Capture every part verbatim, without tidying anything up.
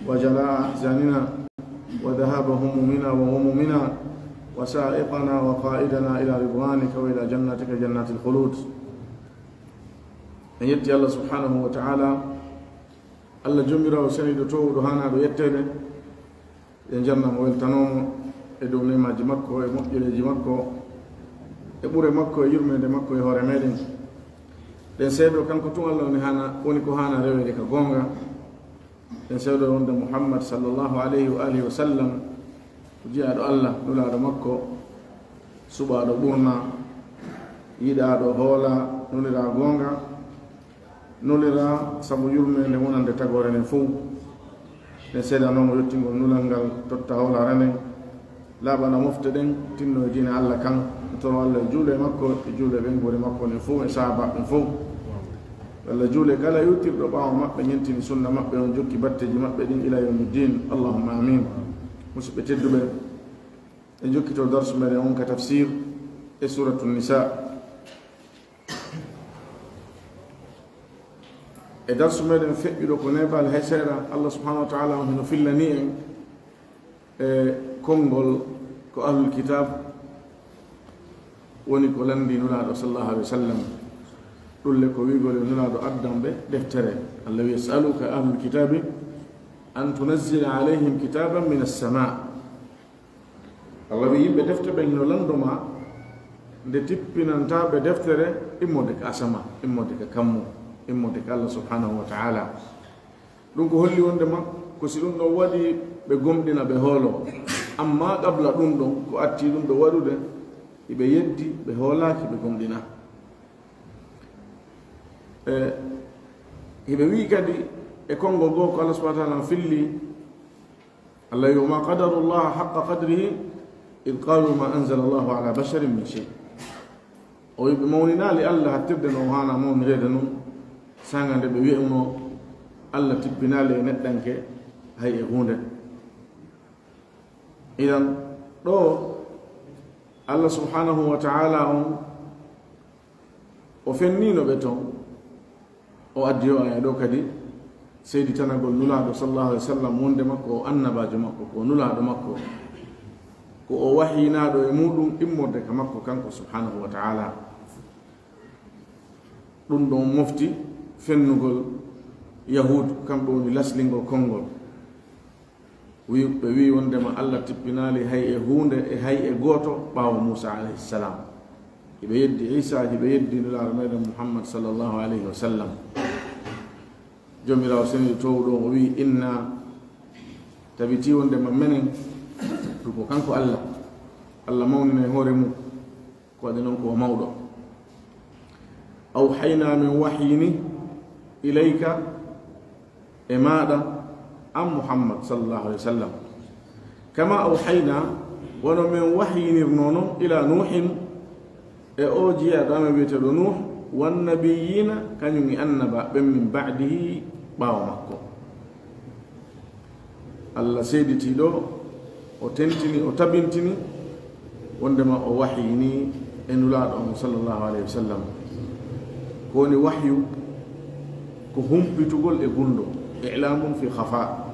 وجلاء أحزاننا وذهاب همومنا وغمومنا وسائقنا وقائدنا إلى رضوانك وإلى جنتك جنات الخلود. En yetti Allah subhanahu wa ta'ala, Allah jomirawo seniɗo towɗo hanaɗo yettede. En jarna mo, weltano mo e dow nemaji makko e moƴƴereji makko e ɓure makko e yurmede makko e hoore meɗen. Ɗen seedo kanko tun Allah woni hana, woni ko hana rewede ka gonga. En seedo wonde Muhammad sallallahu alayhi wa alihi wa sallam ko jiyaɗo Allah, nulaɗo makko, suɓaɗo ɓurna, yiɗaɗo hoola, nulira gonga, nulira sabu yurmede wonande tagore nden fow. En seedanomo yettingol nulal ngal, totta hoolare nden, laaɓana mofte ɗen, tinno e diine Allah kan, toro Allah e juule makko e juule ɓen gori makko nden fow e sahabaɓe ɓen fow. Allah juule kala yewtirɗo ɓaawo maɓɓe, ñentini sunna maɓɓe on, jokki batteji maɓɓe ɗin ila yawmi ddin. Allahumma amin. Musidɓe tedduɓe, en jokkito darsu meɗen on ka tafsir e suratu Nisa. E darsu meɗen feƴƴuɗo ko neeɓaali hay seeɗa, Allah subhanahu wa ta'ala on hino fillani en e konngol ko ahlul kitab woni ko lanndi Nulaaɗo sallallahu alaihi wa sallam. Ɗulle ko wi'gol e Nulaaɗo addanɓe deftere. Allah wi'i, "Yas'aluka ahlul kitabi an tunazzila alayhim kitaban minas sama." Allah wi'i, yimɓe defte ɓen hino lanndo ma nde tippinantaa ɓe deftere immorde ka asama, immorde ka kammu, immorde ka Allah subhanahu wa ta'ala. Ɗum ko holli wondema ko si ɗum ɗon waɗi ɓe gomɗina, ɓe hoolo. Amma qabla ɗum ɗon, ko atti ɗum ɗo waɗude, hiɓe yeddi, ɓe hoolaaki, ɓe gomɗina. E, hiɓe wi'i kadi e konngol goo ko Allah subhanahu wa ta'ala filli, Allah wi'i, "Wa ma qadaru llaha haqqa qadrihi id qalu ma anzala llahu ala basharin min shay." O wi'i ɓe mawninaali Allah hattirde no o haana mawnireede nun, saanga nde ɓe wi'unoo Allah tippinaali e neɗɗanke hay e huunde. Idan, ɗoo Allah subhanahu wa ta'ala on, o fenniino ɓe ton, o addi o aya ɗoo kadi, seyditanagol Nulaaɗo sallallahu alaihi wa sallam, wondema ko o annabaajo makko, ko o nulaaɗo makko, ko o wahyinaaɗo e muɗum immorde ka makko kanko subhanahu wa ta'ala. Ɗum ɗon mofti fennugol Yahuud, kamɓe woni laslingol konngol. Wi-, ɓe wi'i wondema Allah tippinaali hay e huunde e hay e gooto ɓaawo Muusa alayhi salam. Hiɓe yeddi Iisa, hiɓe yeddi Nulaaɗo meɗen Muhammad sallallahu alayhi wa sallam. Joomiraawo seniiɗo toowɗo on o wi'i, "Inna, tabiti wondema menen, ɗum ko kanko Allah. Allah mawnina e hoore mum." Ko waɗi noon ko o mawɗo. Awhayna, min wahyini, ilayka, e maaɗa, an Muhammad sallallahu alaihi wa sallam. Kama awhayna, wano min wahyinirnoo noon, ila Nuuhin, e oo jiyaaɗo amen wiyeteeɗo Nuuh, wan nabiyyiina, kañum e annabaaɓe min ba'dihi, ɓaawo makko. Allah seeditii ɗoo, o tentini, o tabintini, wondema o wahyini e Nulaaɗo on sallallahu alaihi wa sallam. Ko woni wahyu? Ko humpitugol e gunndoo, i'laamun fi khafa.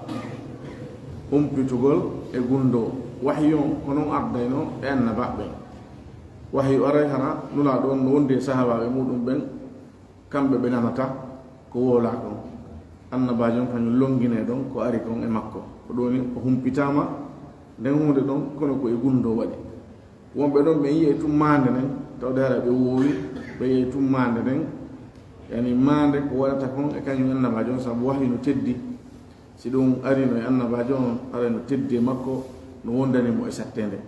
Humpitugol e gunndoo. Wahyu on ko noon ardaynoo e annabaaɓe ɓen. Wahyu aray hara Nulaaɗo on no wondi e sahaabaaɓe muɗum ɓen, kamɓe ɓe nanata ko wowlaa kon. Annabaajo on kañum lonnginee ɗon ko ari kon e makko. Ko ɗum woni o humpitaama nden huunde ɗon, kono ko e gunndoo waɗi. Wonɓe ɗon ɓe yi'ay tun maande nden, tawde hara ɓe woowi, ɓe yi'ay tun maande nden, yani maande ko waɗata kon e kañum annabaajo on, sabu wahyu no teddi. Si ɗum arino e annabaajo on, haray no teddi e makko, no wondani mo e satteende.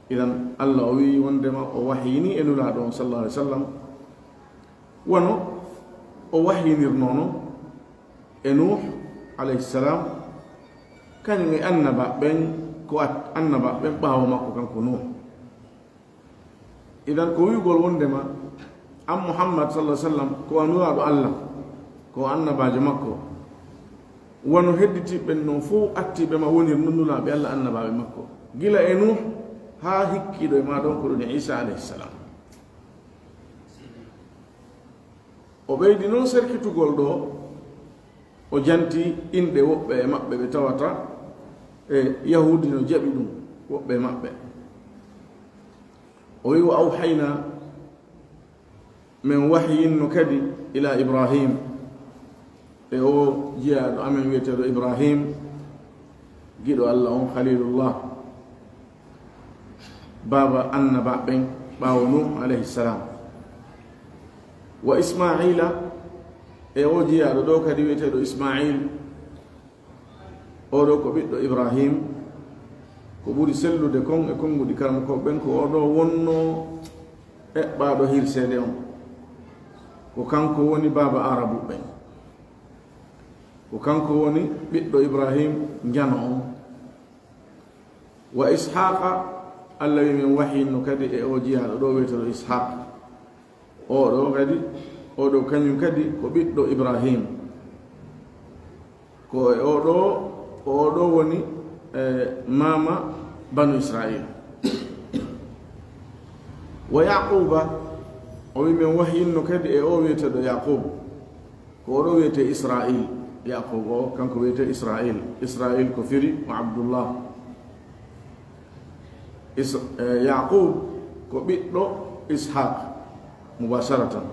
Idan, Allah o wi'i wondema o wahyini e Nulaaɗo on sallallahu alaihi wa sallam, wano o wahyinirnoo non e Nuuh alayhi salam, kañum e annabaaɓe ɓen, ko at-, annabaaɓe ɓen ɓaawo makko kanko Nuuh. Idan, ko wi'ugol wondema an Muhammad sallallahu alaihi wa sallam ko a Nulaaɗo Allah, ko a annabaajo makko, wano hedditiiɓe ɓen non fow attiiɓe ma wonir non nulaaɓe Allah, annabaaɓe makko, gila e Nuuh haa hikkiiɗo e maa ɗon, ko ɗum e Iisa alayhi salam. O ɓeydi non serkitugol ɗoo, O janti inɗe woɓɓe e maɓɓe ɓe tawata e Yahuudi no jaɓi ɗum, woɓɓe e maɓɓe. O wi'i, "Wa awhayna, min wahyinno kadi ila Ibrahim, e o jiyaaɗo amen wi'eteeɗo Ibrahim, giɗo Allah on, Khalilullah, baaba annabaaɓe ɓen ɓaawo Nuh alayhi salam. Wa Ismaila, e o jiyaaɗo ɗo kadi wi'eteeɗo Ismail, o ɗo ko ɓiɗɗo Ibrahim, ko ɓuri sellude kon e konguɗi karamokooɓe ɓen, ko o ɗo wonno eɓɓaaɗo hirseede on. Ko kanko woni baaba Arabu ɓen. Ko kanko woni ɓiɗɗo Ibrahim njano on." Wa Ishaqa, Allah wi min wahyinno kadi e o jiyaaɗo ɗo wi'eteeɗo Ishaq. O ɗo kadi, o ɗo kañum kadi ko ɓiɗɗo Ibrahim. Ko e o ɗo, o ɗo woni, e, maama banu Israil. Wa Yaquba, o wi min wahyinno kadi e o wi'eteeɗo Yaqub. Ko o ɗo wi'etee Israil. Yaqub o, kanko wi'etee Israil. Israil ko firi mo Abdullah. Is-, e, Yaqub ko ɓiɗɗo Ishaq mubasharatan.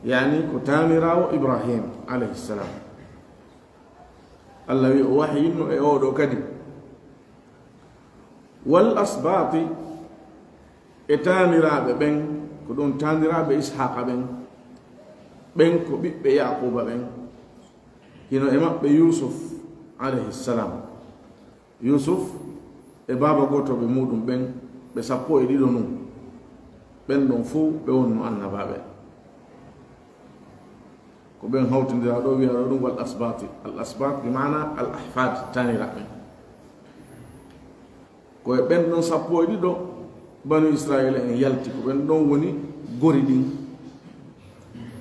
Yani ko taaniraawo Ibrahim alayhi salam. Allah wi o wahyinno e o ɗo kadi. Wal asbati, e taaniraaɓe ɓen, ko ɗum taaniraaɓe Ishaqa ɓen, ɓen ko ɓiɓɓe Yaquba ɓen, hino e maɓɓe Yusuf alayhi salam. Yusuf e baaba gootooɓe muɗum ɓen, ɓe sappo e ɗiɗo nun, ɓen ɗon fow ɓe wonno annabaaɓe. Ko ɓen hawtindira ɗo, wi'a ɗo ɗum wal asbati. Al asbat bi maana al ahfad, taaniraaɓe. Ko e ɓen ɗon sappo e ɗiɗo banu Israila en yalti, ko ɓen ɗon woni gori ɗin.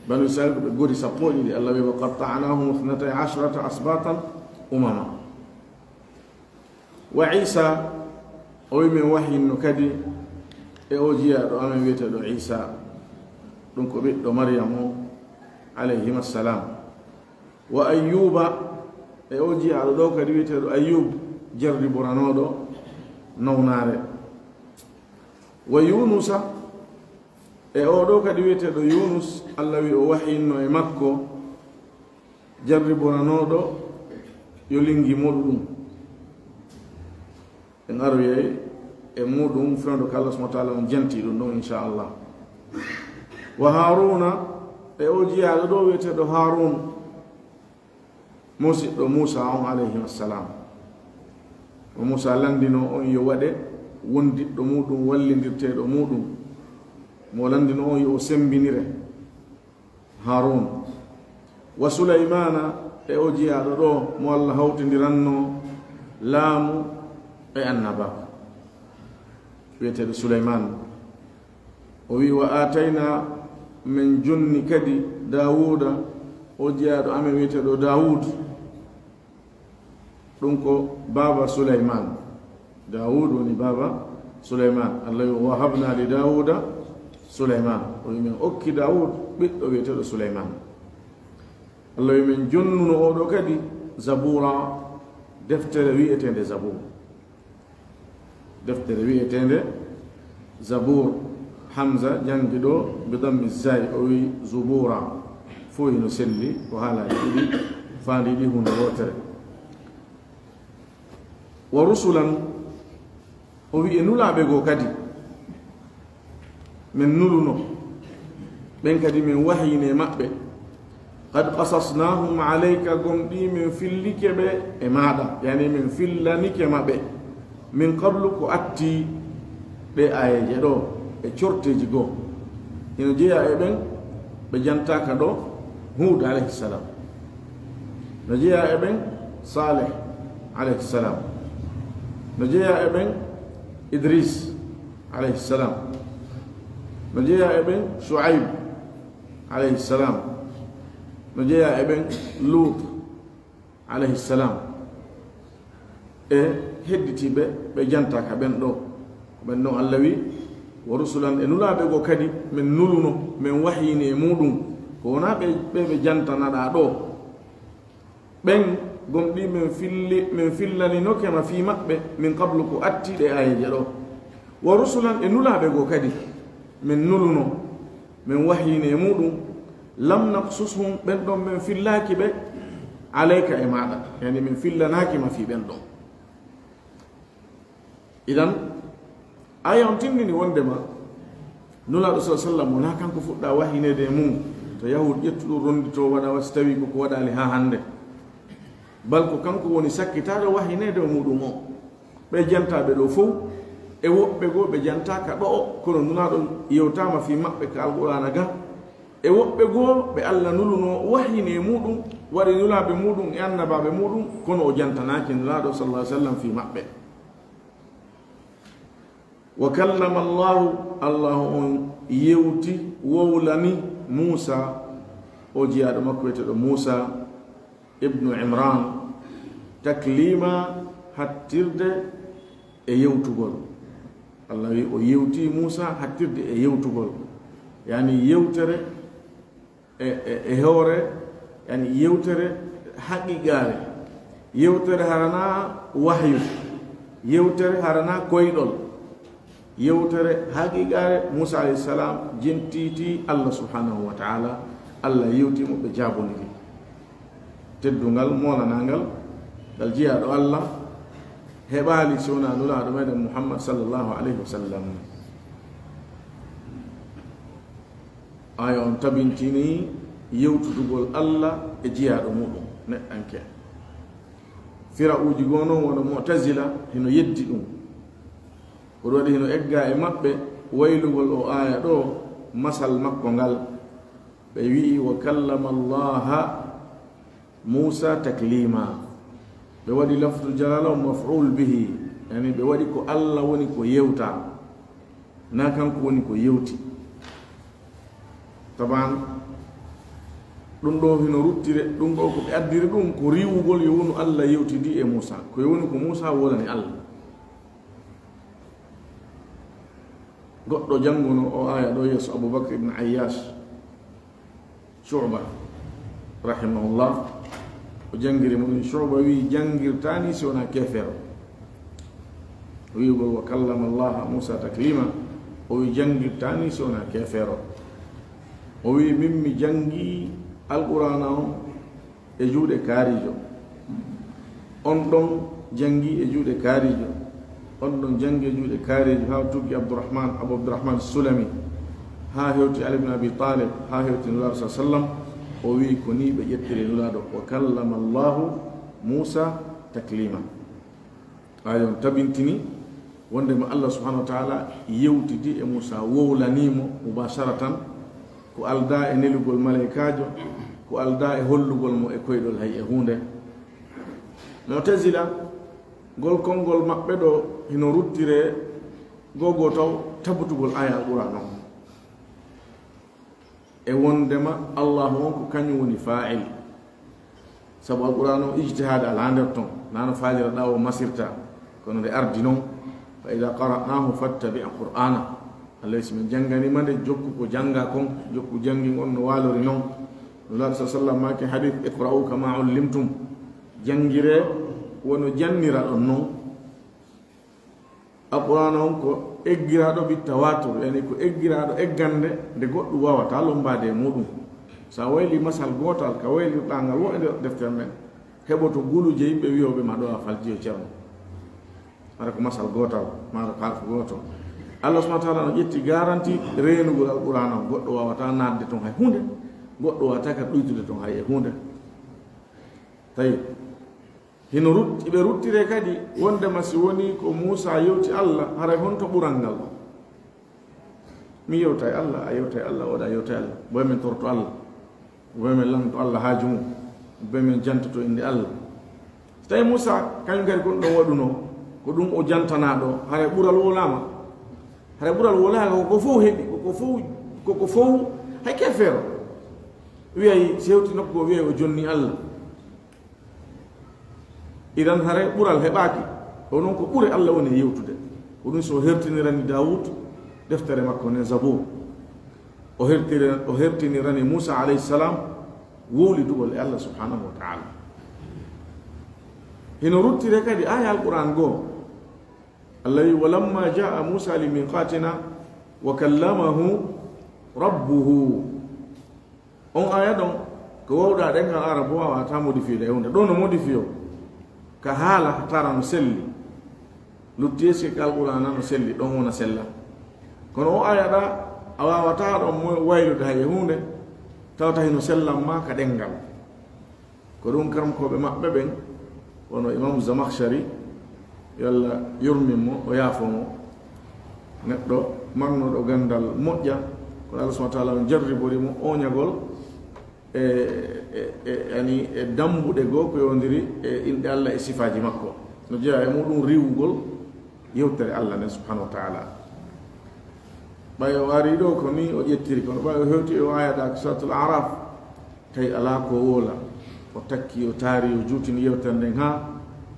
Banu Israila ko ɓe gori sappo e ɗiɗi. Allah wi, "Wa qatta'nahum ithnatay ashrata asbatan umama." Wa Isa, o wi min wahyinno kadi e o jiyaaɗo amen wi'eteeɗo Isa, ɗum ko ɓiɗɗo Maryam o, alayhima salam. Wa Ayyuba, e o jiyaaɗo ɗo kadi wi'eteeɗo Ayyub, jarriboranooɗo nawnaare. Wa Yunusa, e o ɗo kadi wi'eteeɗo Yunus, Allah wi o wahyinno e makko, jarriboranooɗo yo lingi moɗu ɗum. En aroyay e muɗum fewndo ko Allah subhanahu wa ta'ala on janti ɗum ɗon, inchallah. Wa Haruna, e o jiyaaɗo ɗo wi'eteeɗo Harun, musiɗɗo Musa on, alayhi wassalam. Mo Musa landino on yo waɗe wondiɗɗo muɗum, wallindirteeɗo muɗum. Mo landino on yo o sembinire. Harun. Wa Sulaymana, e o jiyaaɗo ɗo mo Allah hawtindiranno laamu e annabaaku, wi'eteeɗo Sulayman. O wi'i, "Wa aatayna, min jonni kadi Daawuda, o jiyaaɗo amen wi'eteeɗo Daawud." Ɗum ko baaba Sulayman. Daawud woni baaba Sulayman. Allah wi, "Wa wahabna li Daawuda Sulayman." O wi, "Min okki Daawud ɓiɗɗo wi'eteeɗo Sulayman." Allah wi, "Min jonnuno oɗo kadi Zabura, deftere wi'eteende Zabur." Deftere wi'eteende Zabur. Hamza janngi ɗo bi dammi zay, o wi Zubura. Fof hino selli, ko haalaaji ɗiɗi, faandiiɗi huunde wootere. Wa rusulan, o wi e nulaaɓe goo kadi, min nuluno, ɓen kadi min wahyini e maɓɓe. Qad qasasnahum alayka, gomɗii min fillike ɓe e maaɗa, yani min fillanike ma ɓe. Min qablu, ko atti ɗe aayeeje ɗo e corteeji goo. Hino jeyaa e ɓen ɓe jantaaka ɗo, Huud alayhi salam. No jeyaa e ɓen Saalih alayhi salam. No jeyaa e ɓen Idris alayhi salam. No jeyaa e ɓen Shu'ayb alayhi salam. No jeyaa e ɓen Luut alayhi salam. E hedditiiɓe ɓe jantaaka ɓen ɗo. Ɓen ɗon Allah wi, wa rusulan, e nulaaɓe goo kadi min nuluno, min wahyini e muɗum. Ko wonaa ɓe, ɓe ɓe jantanaɗaa ɗo. Ɓen gomɗii men filli, men fillaninoke ma fii maɓɓe, min qablu, ko atti ɗee aayeeje ɗoo. Wa rusulan, e nulaaɓe goo kadi, men nuluno, men wahyini e muuɗum, lam naqsushum, ɓen ɗon men fillaaki ɓe, alayka, e maaɗa, yani men fillanaaki ma fii ɓen ɗon. Idan, aaya on tindini wondema Nulaaɗo sallallaahu alayhi wa sallam wonaa kanko fuɗɗaa wahyineede e mum, to yahuud ƴettu ɗum ronnditoo waɗa, wa si tawii ko ko waɗaali haa hannde. Bal ko kanko woni sakkitaaɗo wahyineede e muuɗum o. Ɓee jantaaɓe ɗoo fow, e woɓɓe goo ɓe jantaaka ɗo'o, kono Nulaaɗo yewtaama fii maɓɓe ka Alqur'aana ga, e woɓɓe goo ɓe Alla nulunoo wahyini e muuɗum, waɗi nulaaɓe muuɗum e annabaaɓe muuɗum, kono o jantanaaki Nulaaɗo sallallaahu alayhi wa sallam fii maɓɓe. Wa kallama Allaahu, Allaahu on yewti, wowlani Muusaa, o jiyaaɗo makko wiyeteeɗo Muusaa ibnu Imraan, takliima, hattirde e yewtugol. Alla wi o yewti Muusaa hattirde e yewtugol, yani yewtere e, e, e hoore, yani yewtere haqiqaare, yewtere haranaa wahyu, yewtere haranaa koyɗol, yewtere haqiqaare. Muusaa alayhi salaam jentiiti Alla subhaanahu wa ta'aala, Alla yewti mo, ɓe jaabondiri. Teddungal, moolanaangal, ngal jiyaaɗo Alla heɓaali si wonaa Nulaaɗo meɗen Muhammad sallallaahu alayhi wa sallam. Aaya on tabintini yewtudugol Alla e jiyaaɗo muuɗum neɗɗanke. Fira'uuji goo non wano Mu'tazila hino yeddi ɗum. Ko ɗum waɗi hino eggaa e maɓɓe waylugol o aaya ɗoo, masal makko ngal. Ɓe wi'i, "Wa kallama Allaha Muusaa takliima." Ɓe waɗi lafdu jalaala on maf'uul bihi, yani ɓe waɗi ko Alla woni ko yewtaa, naa kanko woni ko yewti. Taban, ɗum ɗoo hino ruttire, ɗum ɗoo ko ɓe addiri ɗum ko riiwugol yo wonu Alla yewtidi e Muusaa, ko yo wonu ko Muusaa wolani Alla. Goɗɗo jannguno o aaya ɗoo yeeso, Abubakr ibn Ayyash, Shu'ba, rahimahullah, o janngiri mo ɗum. Shu'ba wi'i, "Janngirtaani si wonaa keefeero." O wi'ugol, "Wa kallama Allaha Muusaa takliima." O wi'i, "Janngirtaani si wonaa keefeero." O wi'i, "Min mi janngii Alqur'aana on e juuɗe kaarijo. On ɗon janngi e juuɗe kaarijo. On ɗon janngi e juuɗe kaarijo." Haa o tuggi Abdurrahman, Abu Abdurrahman Sulami, haa hewti Ali ibn Abi Talib, haa hewti Nulaaɗo sallallaahu alayhi wa sallam. O wi'i ko nii ɓe ƴettiri Nulaaɗo, "Wa kallama Allahu Muusaa takliima." Aaya on tabintini wondema Allah subhanahu wa ta'ala yewtidi e Muusa, wowlanii mo mubasharatan, ko aldaa e nelugol malaykaajo, ko aldaa e hollugol mo e koyɗol hay e huunde. Mu'tazila, ngol konngol maɓɓe ɗo hino ruttiree gogo taw tabutugol aaya Alqur'aan on. E wondema Allahu on ko kañum woni faa'il. Sabu Alqur'aan on ijtihaad alaa nder ton, naa no faaliraɗaa o masirta, kono nde ardi non, "fa idaa qara'naahu fattabi' qur'aana." Allah si min jannganii ma nde, jokku ko janngaa kon, jokku janngin on no waalori non. Nulaaɗo sallallaahu alayhi wa sallam maaki hadiis, "Iqra'u kama ullimtum." Janngiree wano janniraɗon non. Alqur'aana on ko eggiraaɗo bi tawaatur, yani ko eggiraaɗo eggannde nde goɗɗum waawataa lommbaade e muuɗum. So a waylii masal gootal ka waylirɗaa ngal wo e nder deftere men, heɓoto guluje yimɓe wiyooɓe ma ɗo a faljiyo ceerno. Hara ko masal gootal, mara ko harfu gooto. Allah subhanahu wa ta'ala no ƴetti garanti reenugol Alqur'aana on, goɗɗo waawataa naatde ton hay huunde, goɗɗo waawataa kadi ɗuytude ton hay e huunde. Tawi hino rut-, ɓe ruttiree kadi wondema si wonii ko Muusa yewti Allah, haray honto ɓural ngal ɗon? Mi yewtay Allah, a yewtay Allah, oɗa yewtay Allah. Boy men torto Allah. Boy men lanto Allah haaju mum. Boy men jantoto innde Allah. So tawi Muusa kañum kadi ko ɗum ɗon waɗunoo, ko ɗum o jantanaa ɗo, haray ɓural wolaama. Haray ɓural wolaaka, ko ko fow heɓi, ko ko fow, ko ko fow hay kefeero. Wiyay, si hewti nokku goo, wiyay o jonni Allah. Idan haray ɓural heɓaaki, ko non ko ɓure Allah woni e yewtude. Ko ɗum so o hertinirani Daawuud deftere makko nden Zabuur. O hertiri-, o hertinirani Muusa alayhi salaam wowlidugol e Allah subhanahu wa ta'ala. Hino ruttire kadi aya Alquran goo. Allah wi, "Walamma jaa Musa li miqatina wa kallamahu rabbuhu." On aya ɗon, ko wowɗa ɗengal Arabu, wawata modifiede e hunde. Ɗo no modifio ka haala tara no selli. Lutti esi ka Alqur'ana no selli, ɗon wona sella. Kono o aya ɗa, a wawata ɗon mo waylude hay e hunde, tawata hino sellan ma ka ɗengal. Ko ɗum karamkooɓe maɓɓe ɓen, wano Imam Zamakhshari, yo Allah yurmin mo, o yaafo mo. Neɗɗo marnuɗo gandal moƴƴa, kono Allah subhanahu wa ta'ala on jarribori mo oñagol e, e, e, yani, e dambuɗe goo ko yowndiri e inɗe Allah e sifaaji makko. No jeyaa e muɗum riiwugol yewtere Allah nden subhanahu wa ta'ala. Ɓay o ari ɗo ko ni o ƴettiri, kono ɓay o hewti o aya ɗa ko Suratul Araf, tawi alaa ko woola. O takki, o taari, o juutini yewtere nden haa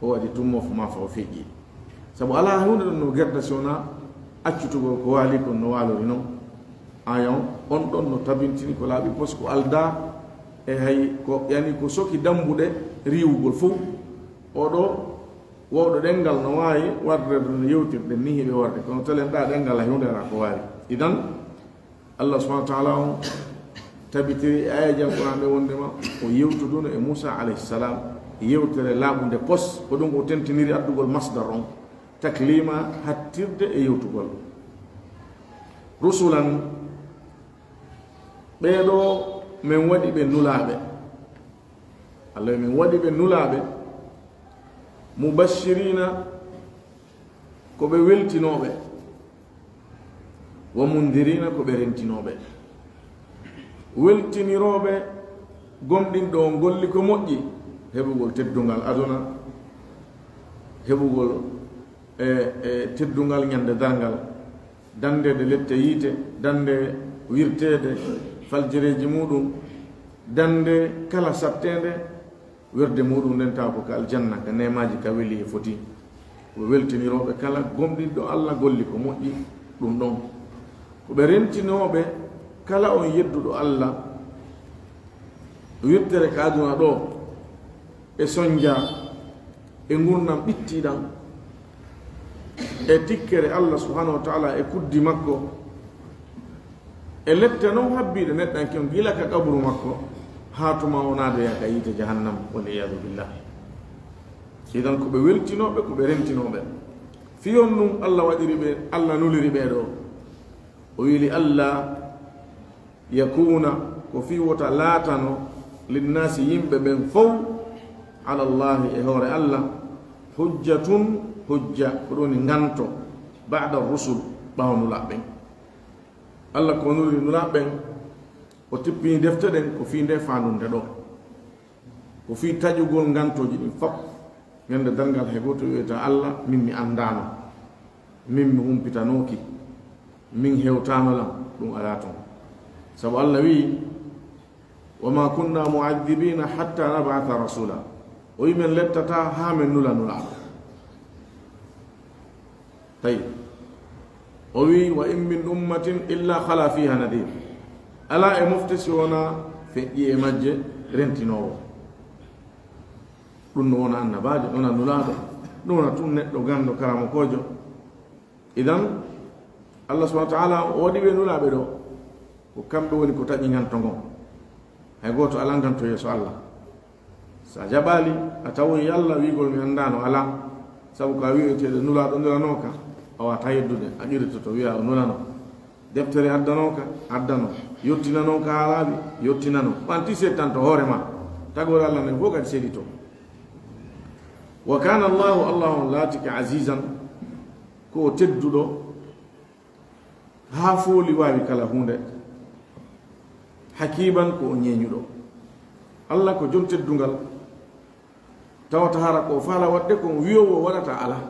o waɗi tun moofo maafa o feƴƴi. Sabu alaa huunde ɗon no gerda si wonaa accutugol ko waali kon no waalori non. Aya on, on ɗon no tabintini ko laaɓi pos ko aldaa e hay ko, yani ko soki dambuɗe riiwugol fow. Oɗo wowɗo ɗengal no waawi warde no yewtirɗen ni hiɓe warde, kono telen ɗa ɗengal hay huunde alaa ko waali. Idan, Allah subhanahu wa ta'ala on tabitiri e ayaji Alquran ɗe wondema o yewtuduno e Musa alayhi salam yewtere laaɓunde pos, ko ɗum o tentiniri addugol masdar on, taklima, hattirde e yewtugol. Rusulan, ɓee ɗo min waɗi ɓe nulaaɓe. Allah, min waɗi ɓe nulaaɓe, mubashirina, ko ɓe weltinooɓe, wa mundirina, ko ɓe rentinooɓe. Weltinirooɓe gomɗinɗo on golli ko moƴƴi, heɓugol teddungal aduna, heɓugol e, e teddungal ñande darngal, danndeede lette yiite, dannde wirteede faljereeji muɗum, dannde kala satteende, werde muɗum nden taw ko ka aljanna, ka neemaaji ka weli e foti. Ko weltinirooɓe kala gomɗinɗo Allah golli ko moƴƴi ɗum ɗon. Ko ɓe rentinooɓe kala on yedduɗo Allah, wirtere ka aduna ɗo, e sonja, e ngurndan ɓittiɗan, e tikkere Allah subhanahu wa ta'ala e kuddi makko, e lette non habbiiɗe neɗɗanke on gila ka qabru makko, haa tuma o naadoya ka yiite jahannam, wal iyadu billah. Idan ko ɓe weltinooɓe, ko ɓe rentinooɓe. Fiyon ɗum Allah waɗiri ɓe, Allah nuliri ɓe ɗo. O wili Allah, yakuna, ko fii wota laatano, linnaasi, yimɓe ɓen fow, ala Allahi, e hoore Allah, hujjatun, hujja, ko ɗum woni nganto, ba'da rusul, ɓaawo nulaaɓe ɓen. Allah ko nuliri nulaaɓe ɓen, o tippini defte ɗen, ko fii nde faandunde ɗo. Ko fii taƴugol ngantooji ɗin fof. Ñande darngal hay gooto wi'ata, "Allah, min mi anndaano, min mi humpitanooki, min hewtaano lan," ɗum alaa ton. Sabu Allah wi'i, "Wa ma kunna mu'adhibina hatta nab'atha rasula." O wi'i, "Min lettataa haa min nula nulaaɗo." Tawi o wi'i, "Wa in min ummatin illa khala fiha nadhir." Alaa e mofte si wonaa feƴƴi e majje rentinoowo. Ɗum no wona annabaajo, wona nulaaɗo, ɗum wona tun neɗɗo ganndo karamokoojo. Idan, Allah subhanahu wa ta'ala o waɗi ɓe nulaaɓe ɗo, ko kamɓe woni ko taƴi nganto ngon. Hay gooto alaa nganto yeeso Allah. Sa jaɓaali, a tawoyi Allah wi'ugol mi anndaano alaa, sabu ka wi'eteeɗo nulaaɗo nulanooka, a wata yeddude, a qiritoto wi'a o nulano. Deftere addanooka, addano. Yottinanooka haa laaɓi, yottinano. Ɓanti settanto hoore ma. Tagoore Allah nden fof kadi seedito. Wa kana Allahu, Allah on laatike azizan, ko o tedduɗo, haa fooli waawi kala huunde. Hakiman, ko o ñeeñuɗo. Allah ko jon teddungal, tawata hara ko o faala waɗde, ko o wi'oowo waɗata alaa.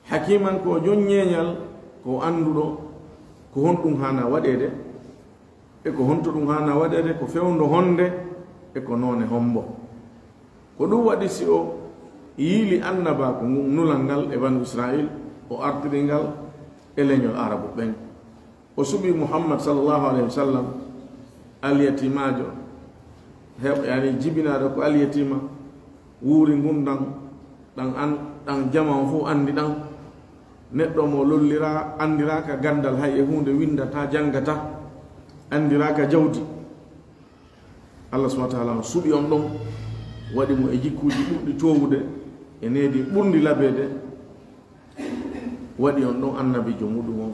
Hakiman, ko o jon ñeeñal, ko o annduɗo ko honɗum haana waɗeede, e ko honto ɗum haana waɗeede, ko fewndo honde, e ko noone hombo. Ko ɗum waɗi si o yiili annabaaku ngun, nulal ngal e banu Israil, o artiri ngal e leñol Arabu ɓen. O suɓi Muhammad sallallahu alayhi wa sallam, alyatimaajo, he-, yani jibinaaɗo ko alyatima, Wuuri ngun ɗan, ɗan an, ɗan jama on fof anndi ɗan. Neɗɗo mo lollira, anndiraaka ganndal, hay e huunde winndata, janngata, anndiraaka jawdi. Allah subhanahu wa ta'ala on suɓi on ɗon, waɗi mo e jikkuuji ɓurɗi toowude, e needi ɓurndi labeede, waɗi on ɗon annabiijo muɗum on.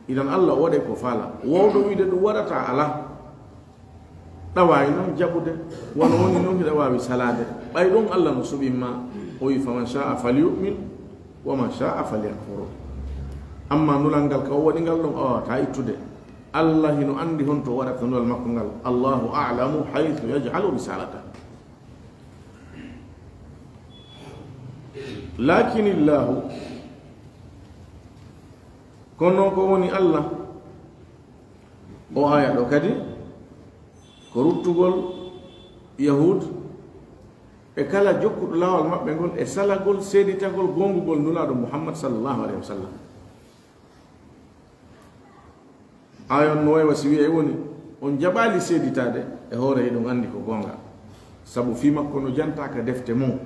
Idan Allah o waɗay ko faala. Wowɗo wiide ɗum waɗata alaa. Ɗawaay noon jaɓude, wano woni noon hiɗa waawi salaade. Ɓay ɗon Allah no suɓi ma, o wi, "Faman sha'a falyu'min, wa man sha'a falyakfur." Amma nulal ngal ka o waɗi ngal ɗon, a waawataa ittude. Allah hino anndi honto o waɗata nulal makko ngal. Allahu a'lamu haythu yaj'alu risalata. Lakinillahu, kono ko woni Allah, o aya ɗo kadi, ko ruttugol Yahud e kala jokkuɗo laawol maɓɓe ngol e salagol seeditagol goongugol Nulaaɗo Muhammad sallallahu alayhi wa sallam. Ayon no waywa si wi'ay woni, on jaɓaali seeditaade, e hoore hiɗon anndi ko goonga. Sabu fii makko no jantaa ka defte mum.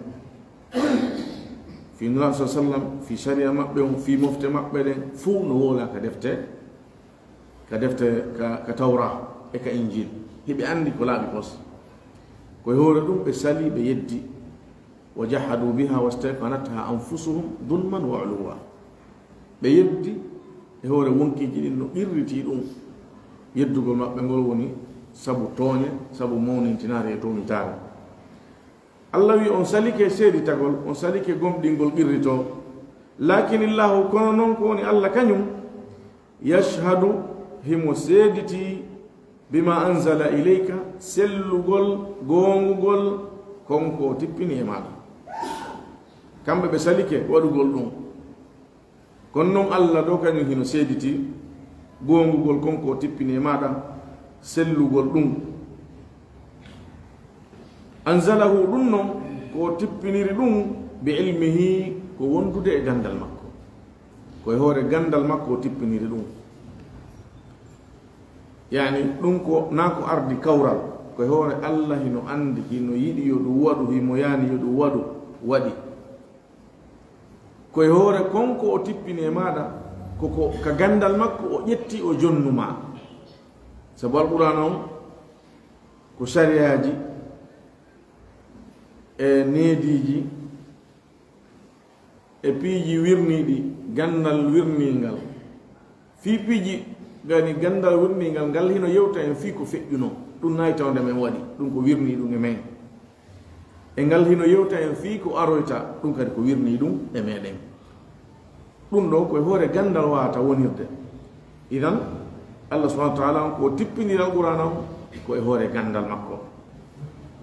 Fii Nulaaɗo sallallahu alayhi wa sallam, fii sariya maɓɓe on, fii mofte maɓɓe ɗen, fuu no wowlaa ka defte, ka defte, ka, ka Tawra e ka Injil. Hiɓe anndi ko laaɓi pos. Ko e hoore ɗum ɓe sali, ɓe yeddi. "Wa jahadu biha wastayqanatha anfusuhum dhulman wa uluwa." Ɓe yeddi e hoore wonkiiji ɗin no qirritii ɗum. Yeddugol maɓɓe ngol woni sabu tooñe, sabu mawnintinaare e townitaare. Allah wi on salike seeditagol, on salike gomɗingol qirritoo. Lakinillahu, kono noon ko woni Allah kañum, yashhadu, himo seeditii, bima anzala ilayka, sellugol, goongugol, kon ko o tippini e maaɗa. Kamɓe ɓe salike waɗugol ɗum. Kono noon Allah ɗo kañum hino seeditii, goongugol kon ko o tippini e maaɗa, sellugol ɗum. Anzalahu, ɗum noon ko o tippiniri ɗum, bi ilmihi, ko wondude e ganndal makko. Ko e hoore ganndal makko o tippiniri ɗum. Yani, ɗum ko, naa ko ardi kawral, ko e hoore Allah hino anndi, hino yiɗi yo ɗum waɗu, himo yaani yo ɗum waɗu, waɗi. Ko e hoore kon ko o tippini e maaɗa, ko, ko ka ganndal makko o ƴetti, o jonnu ma. Sabu Alqur'aana on ko sariyaaji e neediiji e piiji wirniiɗi, ganndal wirniingal. Fii piiji, gani ganndal wirniingal ngal hino yewta en fii ko feƴƴunoo. Ɗum nayi tawde men waɗi, ɗum ko wirnii ɗum e men. E ngal hino yewta en fii ko aroyta, ɗum kadi ko wirnii ɗum e meɗen. Ɗum ɗo ko e hoore ganndal waawata wonirde. Idan, Allah subhanahu wa ta'ala on ko tippiniri Alqur'aana on ko e hoore ganndal makko.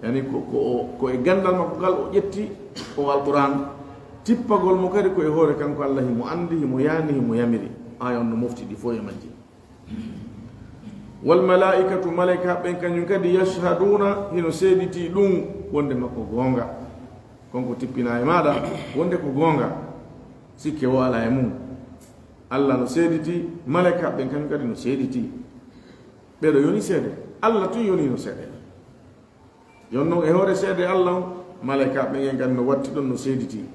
Yani ko, ko o, ko e ganndal makko ngal o ƴetti o Alqur'aan, tippagol mo kadi ko e hoore kanko Allah, himo anndi, himo yaani, himo yamiri. Aaya on no mofti ɗi fof e majji. Wal malaa'ikatu, malaa'ika ɓen kañum kadi, yashhaduuna, hino seeditii ɗum wonde makko goonga. Kon ko tippinaa e maaɗa wonde ko goonga. Sikke wo alaa e mum. Allah no seeditii, malaa'ika ɓen kañum kadi no seeditii. Ɓeɗo yoni seede. Allah tun yoni no seede. Yon non e hoore seede Allah on, malaa'ika ɓen en kadi no watti ɗon no seeditii.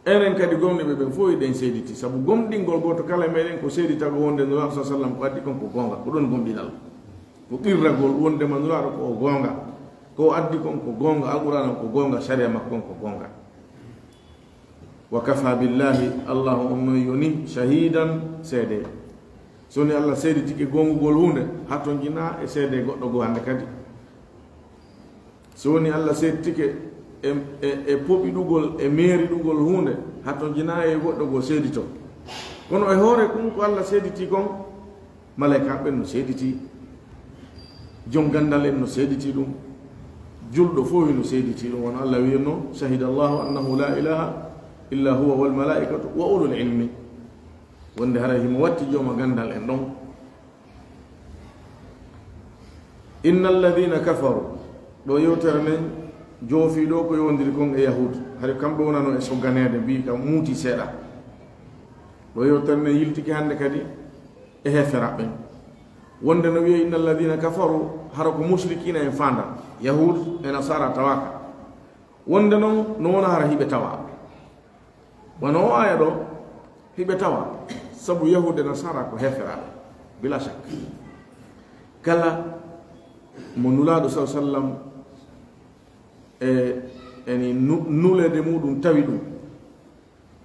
Enen kadi gomɗiiɓe ɓen fof eɗen seeditii. Sabu gomɗingol gooto kala e meɗen ko seeditagol wonde Nulaaɗo sallallahu alayhi wa sallam ko addi kon ko goonga. Ko ɗon gomɗinal. Ko qirragol wondema Nulaaɗo ko o goonga. Ko o addi kon ko goonga, Alqur'aana on ko goonga, sariya makko on ko goonga. Wa kafa billahi, Allahu on non yoni shahidan, seede. So woni Allah seeditike goongugol huunde, hatonjinaa e seede goɗɗo goo hannde kadi. So woni Allah seeditike e, e, e poɓiɗugol, e meeriɗugol huunde, hatonjinaa e goɗɗo goo seedito. Kono e hoore ɗum ko Allah seeditii kon, malaa'ikaaɓe ɓen no seeditii, jom ganndal en no seeditii ɗum, julɗo fof hino seeditii ɗum. Wano Allah wi'irno, "Shahida Allahu annahu la ilaha illa huwa wal malaa'ikatu wa ulul ilmi." Wonde haray himo watti jooma ganndal en ɗon. Inna alladhina kafaru, ɗo yewtere nden joofii ɗo ko yowondiri kon e Yahuud. Hari kamɓe wonano e sogganeede, mbii ka muuti seeɗa. Ɗo yewtere nden yiltike hannde kadi e heeferaaɓe ɓen. Wonde no wi'e, inna alladhina kafaru, hara ko musrikiina en faanda, Yahuud e Nasaara tawaaka. Wonde noon, no wona hara hiɓe tawa. Wano o aya ɗo, hiɓe tawa. Sabu Yahuude Nasara ko heferaaɓe. Bila shak. Kala mo Nulaaɗo sallallahu alaihi wasallam e, eni nu-, nuleede muɗum tawi ɗum.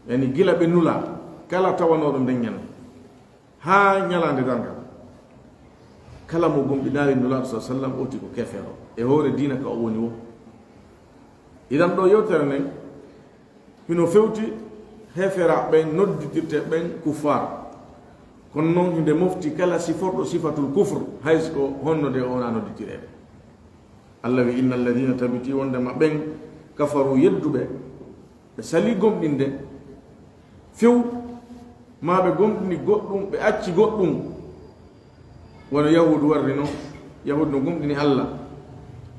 Eni gila ɓe nula, kala tawanooɗo nden ñande. Haa ñalaande darngal. Kala mo gomɗinaali Nulaaɗo sallallahu alaihi wasallam oti ko kefeero. E hoore diina ka o woni wo. Idan ɗo yewtere nden, hino fewti heferaaɓe ɓen nodditirte ɓen kuffaar. Kono noon hinde mofti kala siforɗo sifatul kufr, hay so ko honno de o wona nodditireede. Allah wi, "Inna alladhina", tabiti wondema ɓen, "kafaru", yedduɓe, ɓe sali gomɗinde few, maa ɓe gomɗini goɗɗum, ɓe acci goɗɗum. Wano Yahuudu warri non, Yahuudu no gomɗini Allah,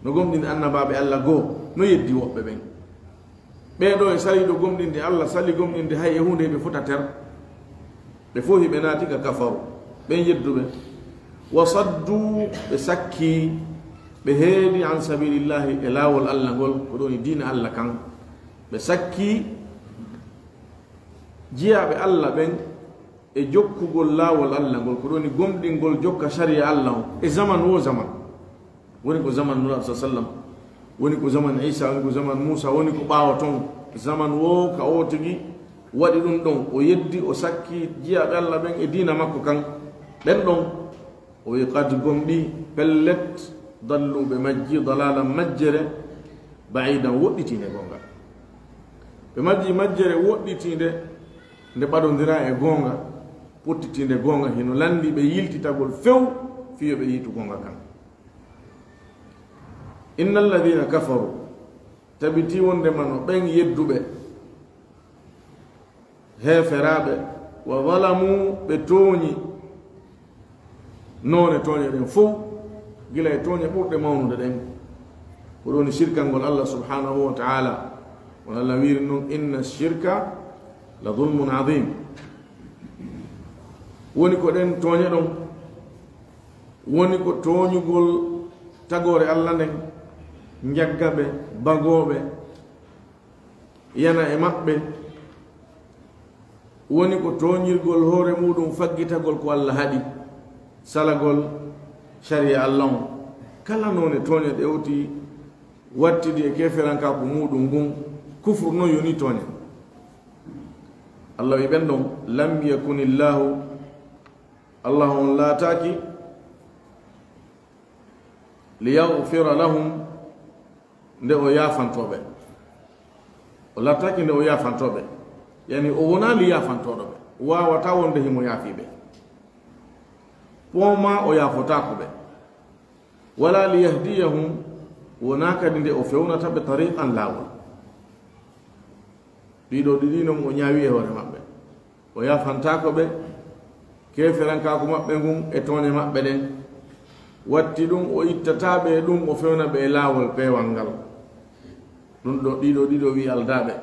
no gomɗini annabaaɓe Allah goo, no yeddi woɓɓe ɓen. Ɓee ɗoo e saliiɗo gomɗinde Allah, sali gomɗinde hay e huunde ɓe fota ter. Ɓe fof hiɓe naati ka kafaru, ɓen yedduɓe. Wa saddu, ɓe sakki, ɓe heedi an sabilillahi, e laawol Allah ngol, ko ɗon e diina Allah kan. Ɓe sakki jiyaaɓe Allah ɓen e jokkugol laawol Allah ngol, ko ɗon e gomɗingol jokka sariya Allah on e zaman wo zaman. Woni ko zaman Nulaaɗo sallallahu alaihi wasallam, woni ko zaman Isa, woni ko zaman Muusa, woni ko ɓaawo ton. Zaman wo ka o tigi waɗi ɗum ɗon, o yeddi, o sakki jiyaaɓe Allah ɓen e diina makko kan. Ɓen ɗon, o wi, "Qad gomɗii, pellet, dallu ɓe majji, dalalan majjere, ba'idan woɗɗitiinde goonga." Ɓe majji majjere woɗɗitiinde, nde ɓadondira e goonga, pottitiinde goonga, hino lanndi ɓe yiltitagol few, fii yo ɓe yiitu goonga kan. Innal ladhina kafaru, tabiti wondema no ɓen yedduɓe, heeferaaɓe, wa zalamu, ɓe tooñi, noone tooñe ɗen fow, gila e tooñe ɓurɗe mawnude ɗen, ko ɗon e shirkangol Allah subhanahu wa ta'ala. Won Allah wiiri non, "Inna shirka la zulmun azim." Woni ko ɗen tooñe ɗon, woni ko tooñugol tagoore Allah nden, njaggaɓe, bagooɓe, yana e maɓɓe, woni ko tooñirgol hoore muɗum, faggitagol ko Allah haɗi, salagol sariya Allah on. Kala noone tooñe ɗe oti wattidi e keferankaaku muɗum ngun, kufru non yoni tooñe. Allah wi ɓen ɗon, "Lam yakunillahu", Allah on laataaki, "liyaghfira lahum", nde o yaafantooɓe. O laataaki nde o yaafantooɓe. Yani, o wonaali yaafantooɗo ɓe. Waawata wonde himo yaafiiɓe. Poma o yaafotaako ɓe. Wala liyahdiyahum, wonaa kadi nde o fewnata ɓe tariqan, laawol. Ɗiɗo ɗiɗi non o ñaawi e hoore maɓɓe. O yaafantaako ɓe, keeferankaaku maɓɓe ngun e tooñe maɓɓe ɗen. Watti ɗum, o ittataa ɓe e ɗum, o fewna ɓe e laawol peewal ngal. Ɗum ɗo, ɗiɗo ɗiɗo wi aldaaɓe.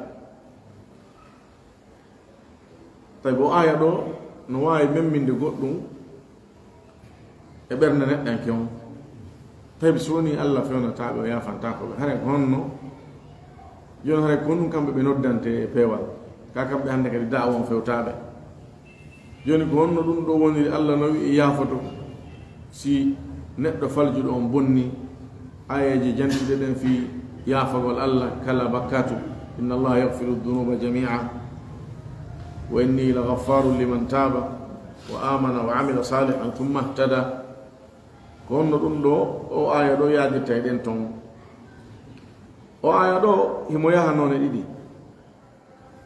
Tawi o aya ɗo no waawi memminde goɗɗum e ɓernde neɗɗanke on. Tawi so woni Allah fewnataaɓe, o yaafantaako ɓe. Hare ko honno? Jooni hare ko honɗum kamɓe ɓe noddante e peewal? Ka kamɓe hannde kadi da'awa on fewtaaɓe. Jooni ko honno ɗum ɗo woniri Allah no wi'i yaafoto si neɗɗo faljuɗo on bonni? Ayeeje jantuɗe ɗen fii yaafagol Allah kala bakkatu. "Inna Allaha yaghfiru dhunuba jami'a, wa inni la ghaffarun liman taba wa amana wa amila salihan thumma ihtada." Ko honno ɗum ɗo, o aya ɗo yaadirta e ɗen ton? O aya ɗo himo yaha noone ɗiɗi.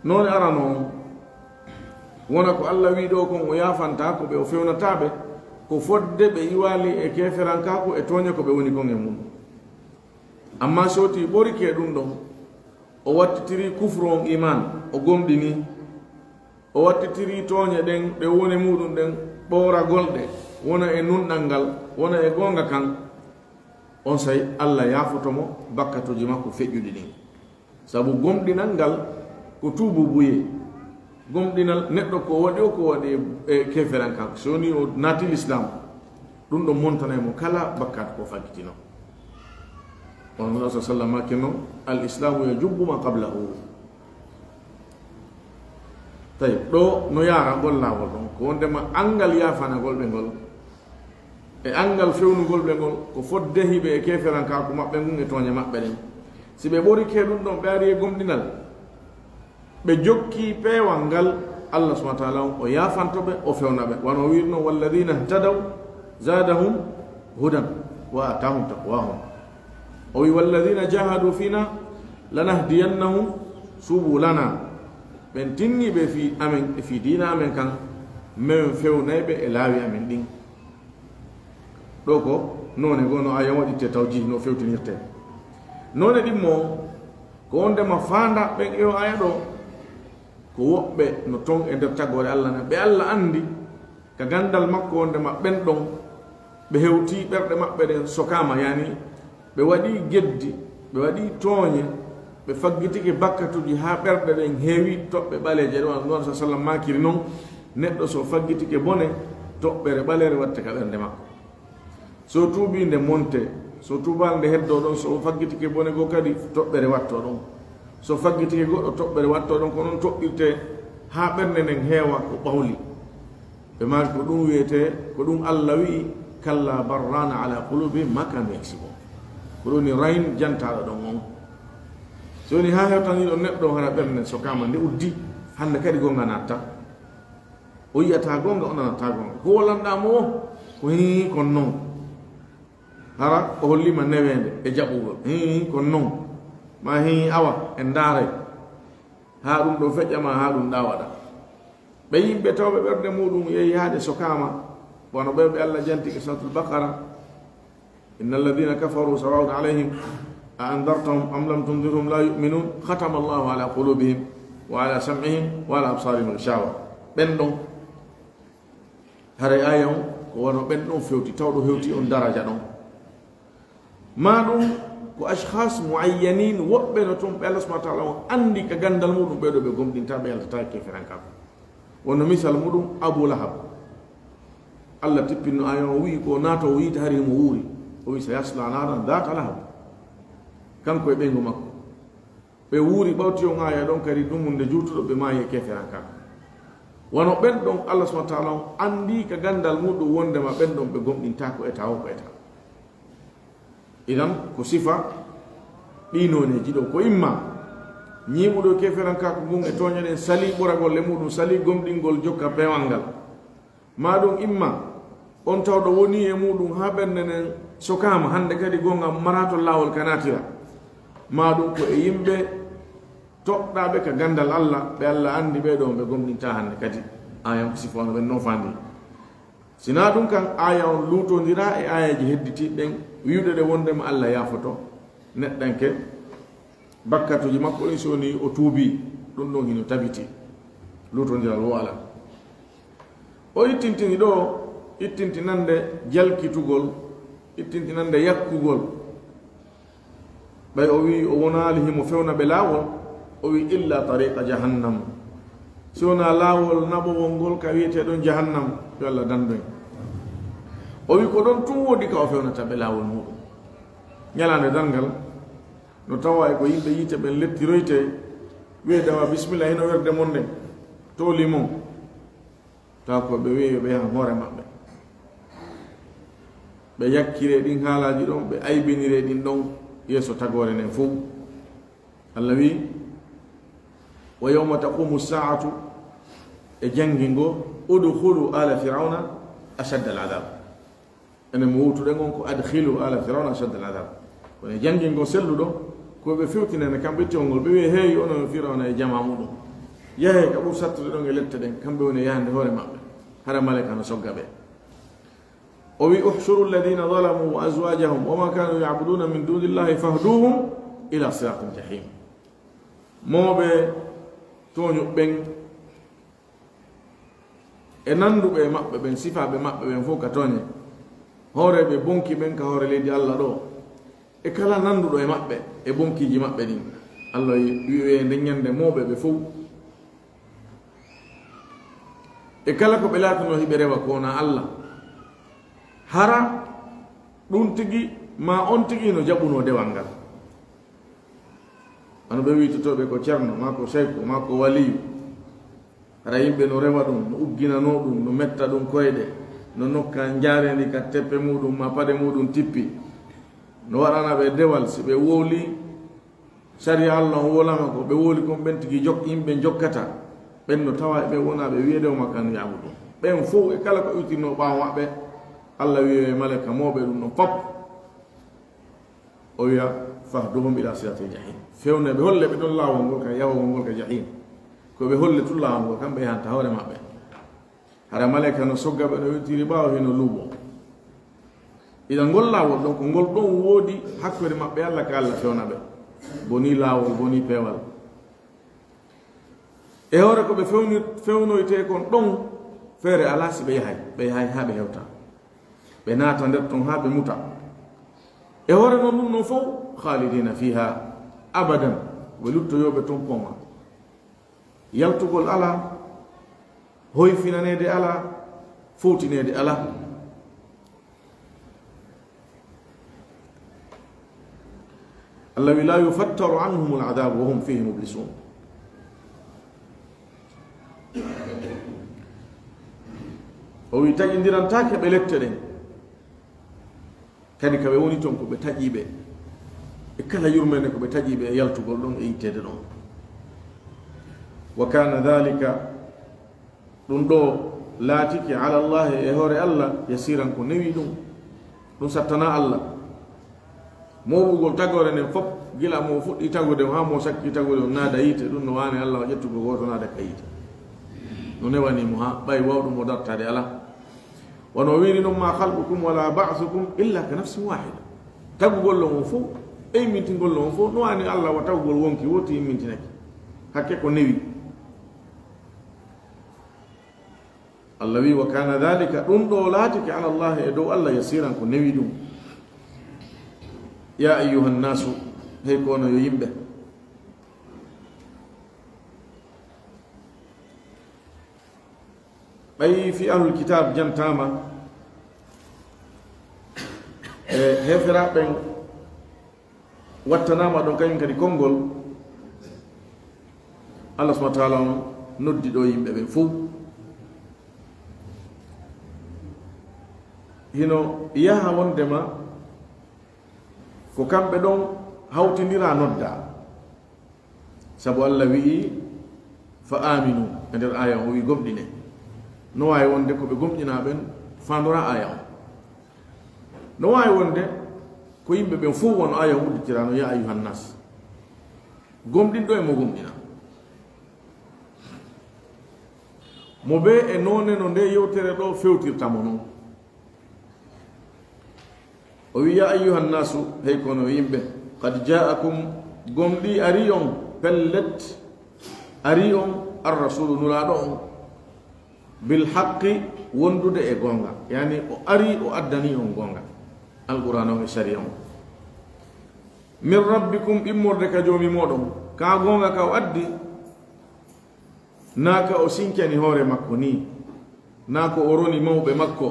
Noone arano on, wona ko Allah wi ɗo kon, o yaafantaako ɓe, o fewnataa ɓe, ko fodde ɓe iwaali e keeferankaaku e tooñe ko ɓe woni kon e mum. Amma so tii ɓorike ɗum ɗon, o wattitiri kufru on iman, o gomɗini, o wattitiri tooñe ɗen ɗe woni muɗum ɗen ɓooragol ɗe, wona e nunɗal ngal, wona e goonga kan, on say Allah yaafoto mo bakkatuuji makko feƴƴuɗi ɗin. Sabu gomɗinal ngal ko tuubu buye. Gomɗinal neɗɗo ko waɗi o, ko waɗi e keeferankaaku. So woni o naati Lislaam, ɗum ɗon montanay mo kala bakkaatu ko faggitino. Kono Nulaaɗo sallallahu alaihi wasallam maaki noon, "Al islamu yajubbu ma qablahu." Tawi ɗo no yaara ngol laawol ɗon, ko wondema anngal yaafanagol ɓe ngol, e anngal fewnugol ɓe ngol, ko fodde hiɓe e keeferankaaku maɓɓe ngun e tooñe maɓɓe ɗen. Si ɓe ɓorike ɗum ɗon, ɓe ari e gomɗinal, ɓe jokki peewal ngal, Allah subhanahu wa ta'ala on o yaafanto ɓe, o fewna ɓe. Wano o wiiri non, "Walladhina ihtadaw zadahum hudan wa atahum taqwahum." O wi, "Walladhina jahadu fina lanahdiyannahum subulana." Ɓen tinniiɓe fii amen, e fii diina amen kan, men fewnay ɓe e laawi amen ɗin. Ɗo ko noone goo no aaya waɗitte tawjihi no fewtinirte. Noone ɗimmo, ko wondema faanda ɓen e o aaya ɗo, ko woɓɓe no ton e nder tagoore Allah nden. Ɓe Allah andi ka gandal makko wondema ɓen ɗon, ɓe hewti ɓerɗe maɓɓe ɗen sokaama, yani ɓe waɗi geddi, ɓe waɗi tooñe, ɓe faggitike bakkatuji haa ɓerɗe ɗen heewi toɓɓe ɓaleeje ɗe, wano Nulaaɗo sallallahu alaihi wasallam maakiri non, neɗɗo so faggitike bone, toɓɓere ɓaleere watte ka ɓernde makko. So tuubi nde monte, so tuubaali nde heddo ɗon, so faggitike bone goo kadi toɓɓere watto ɗon. So faggitike goɗɗo toɓɓere watto ɗon, ko non toɓɓirte haa ɓernde nden heewa ko ɓawli. Ɓe maaki ko ɗum wiyetee, ko ɗum Allah wi'i, "Kalla bal rana ala qulubihim ma kanu yaksibun." Ko ɗum woni rayn jantaaɗo ɗon on. Si woni haa hewtanii ɗon neɗɗo hara ɓernde sokaama nde uddi, hannde kadi gonga natta. O yi'ata gonga, o nanata gonga. Ko lanɗaa mo o, ko hii kon non. Hara o holliima neweende e jaɓugol. Hii kon non. Ma hii awa en ndaaray. Haa ɗum ɗo feƴƴa ma, haa ɗum ɗa waɗa. Ɓe yimɓe tawɓe ɓernde muɗum yehi haa ɗe sokaama, wano ɓe ɓe Allah janti ka Suratul Baqara, "Innal ladhina kafaru sawa'un alayhim a anzartahum am lam tunzirhum la yu'minun, khatama Allahu ala qulubihim wa ala sam'ihim wa ala absarihim ghishawa." Ɓen ɗon, haray aaya on, ko wano ɓen ɗon fewti, tawɗo hewti on daraja ɗon. Ma ɗum ko ashkhas muayyanin, woɓɓe no ton ɓe Allah subhanahu wa ta'ala on andi ka gandal muɗum, ɓe ɗo ɓe gomɗinta, ɓe yaltata keeferankaaku. Wonno misal muɗum Abu Lahab. Allah tippinno aaya on, o wi'i ko naatoowo yiite hari himo wuuri. O wi'i, "Sayasla naran dhata lahab." Kanko e ɓeyngu makko. Ɓe wuuri ɓawti on aaya ɗon kadi dumunde juutuɗo, ɓe maayi e keeferankaaku. Wano ɓen ɗon Allah subhanahu wa ta'ala on andi ka gandal muɗum wondema ɓen ɗon ɓe gomɗintaako eta o ko eta. Idan, ko sifa ɗi nooneeji ɗo. Ko imma ñiiɓuɗo keeferankaaku ngun e tooñe ɗen, salii ɓuragol e muɗum, salii gomɗingol jokka peewal ngal. Ma ɗum imma on tawɗo woni e muɗum haa ɓernde nden sokaama, hannde kadi goonga maraato laawol ka naatira. Ma ɗum ko e yimɓe toɗɗaaɓe ka gandal Allah, ɓe Allah andi ɓee ɗoo ɓe gomɗinta hannde kadi. Aaya on ko sifa on ɓen nofaandi. Sinaa ɗum kan, aaya on luutondira e aayaji hedditiiɗi ɗen, wi'ude ɗe wondema Allah yaafoto neɗɗanke bakkatuji makko ɗin, so woni o tuubi, ɗum ɗon hino tabiti. Luutondiral wo alaa. O ittintini ɗo, ittintinande jalkitugol, ittintinande yakkugol. Ɓay o wi'i o wonaali himo fewna ɓe laawol, o wi'i, "Illa tariqa jahannam." Si wonaa laawol naɓowol ngol ka wi'etee ɗon jahannam, yo Allah dandu en. O wi'i ko ɗon tun woodi ka o fewnata ɓe laawol muɗum. Ñalaande darngal, no tawa e ko yimɓe yiite ɓen lettiroyte, wi'e dawa, "Bismillah, hino werde mon nden, tooli mon." Tawa ko ɓe wi'e yo ɓe yahan hoore maɓɓe. Ɓe yakkiree ɗin haalaaji ɗon, ɓe aybiniree ɗin ɗon yeeso tagoore nden fow. Allah wi'i, "Wa yawma taqumu sa'atu", e janngi ngo, "udkhulu ala fir'auna ashadda al adhab." Enen mo wowtuɗen on ko, "Adkhilu ala fir'auna ashadda al adhab." Kono e janngi ngo selluɗo, ko ɓe fewtinane kamɓe tewngol, ɓe wi'e, "Hey, onon Fir'auna e jamaa muɗum. Yahee ka ɓur sattude ɗon e lette ɗen, kamɓe woni e yahande hoore maɓɓe. Hara malaika no sogga ɓe." O wi, "Uhshuru alladhina zalamu wa azwajahum wa ma kanu ya'buduna min dunillahi fahduhum ila siratil jahim." Mooɓe tooñuɓe ɓen e nanduɓe e maɓɓe ɓen, sifaaɓe maɓɓe ɓen fow ka tooñe, hooreeɓe bonki ɓen ka hoore leydi Allah ɗo, e kala nanduɗo e maɓɓe e bonkiiji maɓɓe ɗin. Allah wi, wi, wi, e nden ñande mooɓe ɓe fow. E kala ko ɓe laatanoo hiɓe rewa ko wonaa Allah, hara ɗum tigi maa on tigi no jaɓunoo dewal ngal. Hano ɓe wiitotooɓe ko ceerno, maa ko seyku, maa ko waliyu. Hara yimɓe no rewa ɗum, no ugginanoo ɗum, no metta ɗum koyɗe, no nokka njaareendi ka teppe muuɗum, maa paɗe muuɗum tippi. No waɗana ɓe dewal, si ɓe wowli, sariya Allah on wolama ko ɓe wowli kon, ɓen tigi jok-, yimɓe jokkata. Ɓen no tawa ɓe wona ɓe wiyeede o makanu yaamu ɗum. Ɓen fow e kala ko iwtirnoo ɓaawo maɓɓe, Allah wi'oye maleyka mooɓe ɗum ɗon fop. O wi'a, "Fahduhum ila siratil jahim." Fewne ɓe, holle ɓe ɗon laawol ngol ka yahugol ngol ka jahim. Ko ɓe holle tun laawol ngol, kamɓe yahanta hoore maɓɓe. Hara maleyka no sogga ɓe, no iwtiri ɓaawo, hino luuɓo. Idan ngol laawol ɗon, ko ngol ɗon woodi hakkunde maɓɓe Allah ka Allah fewna ɓe. Boni laawol, boni peewal. E hoore ko ɓe fewni-, fewnoytee kon ɗon, feere alaa si ɓe yahay, ɓe yahay haa ɓe hewta. Ɓe naata nder ton haa ɓe muta. E hoore non ɗum non fow, khalidina fiha abadan, ɓe luttoyooɓe ton poma. Yaltugol alaa, hoyfinaneede alaa, fowtineede alaa. Allah wi, "La yufattaru anhumul adhabu wa hum fihi mublisun." O wi, taƴindirantaake ɓe lette ɗen. Kadi ka ɓe woni ton ko ɓe taƴiiɓe. E kala yurmeende ko ɓe taƴiiɓe e yaltugol ɗon e itteede ɗon. Wa kana dhalika Ɗum ɗoo laatike ala Allahi e hoore Allah, yasiran ko newi ɗum. Ɗum sattanaa Allah. Mooɓugol tagoore nden fof, gila mo fuɗɗi tagude haa mo sakki tagude on naada yiite, ɗum no waani Allah o ƴettugo gooto naada ka yiite. No newani mo haa ɓay waawɗo mo dartaade alaa. Wano o wiiri non, "Ma khalqukum wala ba'thukum illa ka nafsin wahida." Tagugol on fof, e immintingol on fof, no waani Allah wa tagugol wonki woti immintinake. Hakke ko newi. Allah wi, "Wa kana dhalika," ɗum ɗoo laatike ala Allah e dow Allah, yasiran ko newi ɗum. Ya ayyuhan nasu, hey ko onon yo yimɓe. Ɓay fi ahlul kitab jantama, e heferaaɓe ɓen wattanaama ɗon kañum kadi konngol, Allah subhanahu wa taala on noddi ɗo yimɓe ɓen fof. Hino yaha wondema ko kamɓe ɗon hawtindira nodda. Sabu Allah wi'i, "Fa aminu," e nder aya on o wi'i, "Gomɗine." No waawi wonde ko ɓe gomɗinaa ɓen faandora aya on. No waawi wonde ko yimɓe ɓen fof wano aya on udditirano, "Ya ayyuhan nas." Gomɗinɗo e mo gomɗina. Mo bee e noone no nde yewtere ɗo fewtirta mo non. O wi, "Ya ayyuhan nasu, hey kono yimɓe, qad ja'akum, gomɗi ari on, pellet, ari on, ar-rasulu, nulaaɗo on, bil haqqi, wondude e goonga." Yani, o ari, o addani on goonga. Alqur'an on e sariya on. "Min rabbikum, immorde ka joomi moɗon." Ka goonga ka o addi, naa ka o sincani hoore makko ni, naa ko o roni mawɓe makko,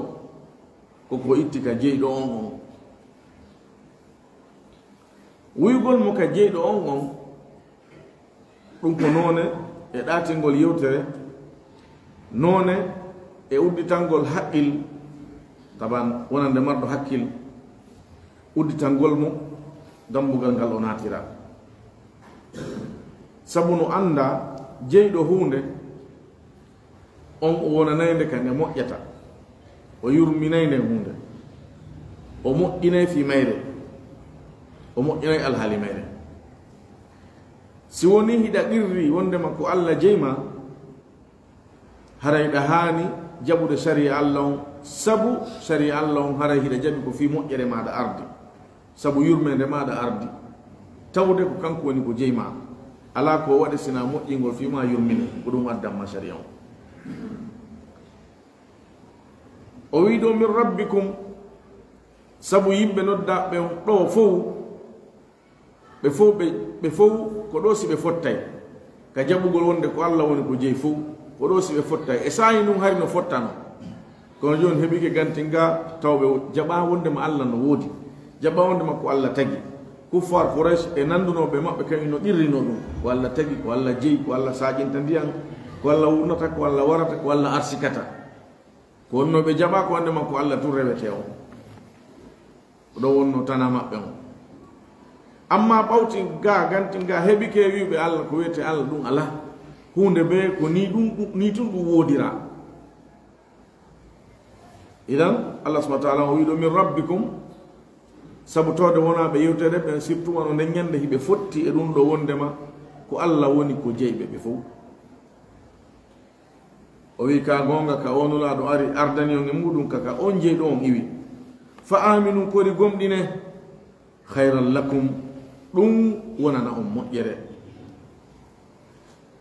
ko ko itti ka jeyɗo on on. Wuyugol mo ka jeyɗo on on, ɗum ko noone e ɗaatingol yewtere, noone e udditangol haqqil, taban wonande marɗo hakkil, udditangol mo dambugal ngal o naatira. Sabu no annda jeyɗo huunde, on o wonanay nde ka nde moƴƴata, o yurminay nden huunde, o moƴƴinay fii mayre, o moƴƴinay alhaali mayre. Si wonii hiɗa qirri wondema ko Allah jeyma, haray hiɗa haani jaɓude sariya Allah on, sabu sariya Allah on haray hiɗa jaɓi ko fii moƴƴere maaɗa ardi. Sabu yurmeende maaɗa ardi, tawde ko kanko woni ko jeyi maa. Alaa ko waɗi sinaa moƴƴingol fii maa yurmine, ko ɗum addan maa sariya on. O wi'i ɗo, "Min rabbikum," sabu yimɓe noddaaɓe on ɗo fow, ɓe fow, ɓe, ɓe fow ko ɗo si ɓe fottay. Ka jaɓugol wonde ko Allah woni ko jeyi fow, ko ɗo si ɓe fottay. E saa'i nun hari no fottano. Kono jooni heɓike gantin ga, taw ɓe jaɓaa wonde ma Allah no woodi. Jaɓaa wonde ma ko Allah tagi. Kuffar Quraysh e nandunooɓe maɓɓe, kañum no qirrinoo ɗum. Ko Alla tagi, ko Alla jeyi, ko Alla saaƴinta ndiyan, ko Alla wurnata, ko Alla warata, ko Alla arsikata. Ko wonnoo ɓe jaɓa ko wonde ma ko Alla tun rewetee on. Ko ɗon wonnoo tana maɓɓe on. Amma ɓawti ga, ganti ga, heɓike wi'uɓe Alla, ko wi'etee Alla ɗum alaa. Huunde bee ko nii ɗum, ɗum, nii tun ɗum woodiraa. Idan, Allah subhanahu wa ta'ala o wi'i ɗo, "Min rabbikum", sabu tawde wonaa ɓe yewtere ɓen, surtout wano nden ñande hiɓe fotti e ɗum ɗo wondema ko Allah woni ko jeyɓe ɓe fow. O wi'i, "Ka goonga, ka o Nulaaɗo ari ardani on e muɗum, ka, ka on jeyɗo on iwi. Fa aminu, kori gomɗine, khayran lakum, ɗum wonana on moƴƴere."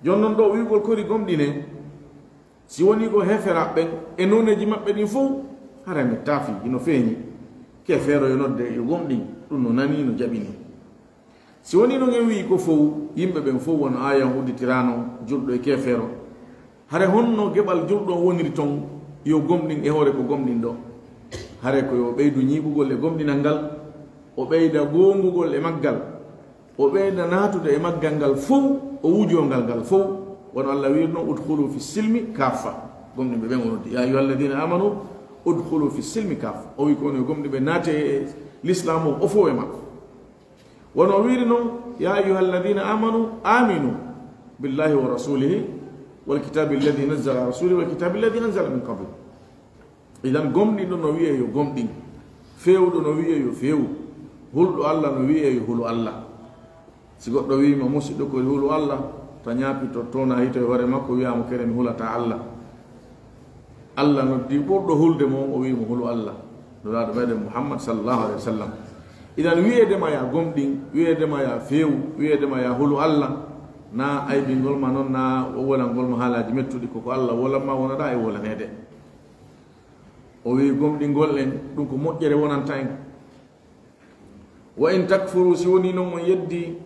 Jooni non ɗo wi'ugol kori gomɗine, si woni ko heeferaaɓe ɓen e nooneeji maɓɓe ɗin fow, haray mi taafi, hino feeñi. Keefeero yo nodde, yo gomɗin, ɗum no nani, no jaɓini. Si woni non en wi'i ko fow, yimɓe ɓen fow wano aaya on udditiraa non, julɗo e keefeero. Hare honno geɓal julɗo on woniri ton, yo gomɗin e hoore ko gomɗin ɗo? Hare ko yo ɓeydu ñiiɓugol e gomɗinal ngal, o ɓeyda goongugol e maggal, o ɓeyda naatude e maggal ngal fow, o wujoo ngal ngal fow, wano Allah wi'iri non, "Udkhulu fi silmi kaffa." Gomɗinɓe ɓen o noddi, "Ya ayyuha alladhina amanu, udkhulu fi silmi kaffa." O wi'i ko onon yo gomɗinɓe, naate e Lislaamu o fow e makko. Wano o wi'iri non, "Ya ayyuha alladhina amanu, aminu billahi wa rasulihi, wal kitabi alladhi nazzala ala rasulihi, wal kitabi alladhi anzala min qabl." Idan, gomɗinɗo no wi'ee yo gomɗin, feewɗo no wi'ee yo feewu, hulɗo Allah no wi'ee yo hulu Allah. Si goɗɗo wi'i ma, "Musiɗɗo, ko hulu Allah," ta ñaapito, toona hito e hoore makko, wi'a mo, "Kere, mi hulataa Allah." Allah noddi ɓurɗo hulde mo on, o wi'i mo, "Hulu Allah." Nulaaɗo meɗen Muhammad sallallahu alaihi wasallam. Idan, wi'eede ma ya gomɗin, wi'eede ma ya feewu, wi'eede ma ya hulu Allah, na aybingol ma non, na wolangol ma haalaaji mettuɗi, ko ko Allah wolan ma wonaɗaa e wolaneede. O wi'i gomɗingol en, ɗum ko moƴƴere wonanta en. "Wa in takfuru, si woni non on yeddi,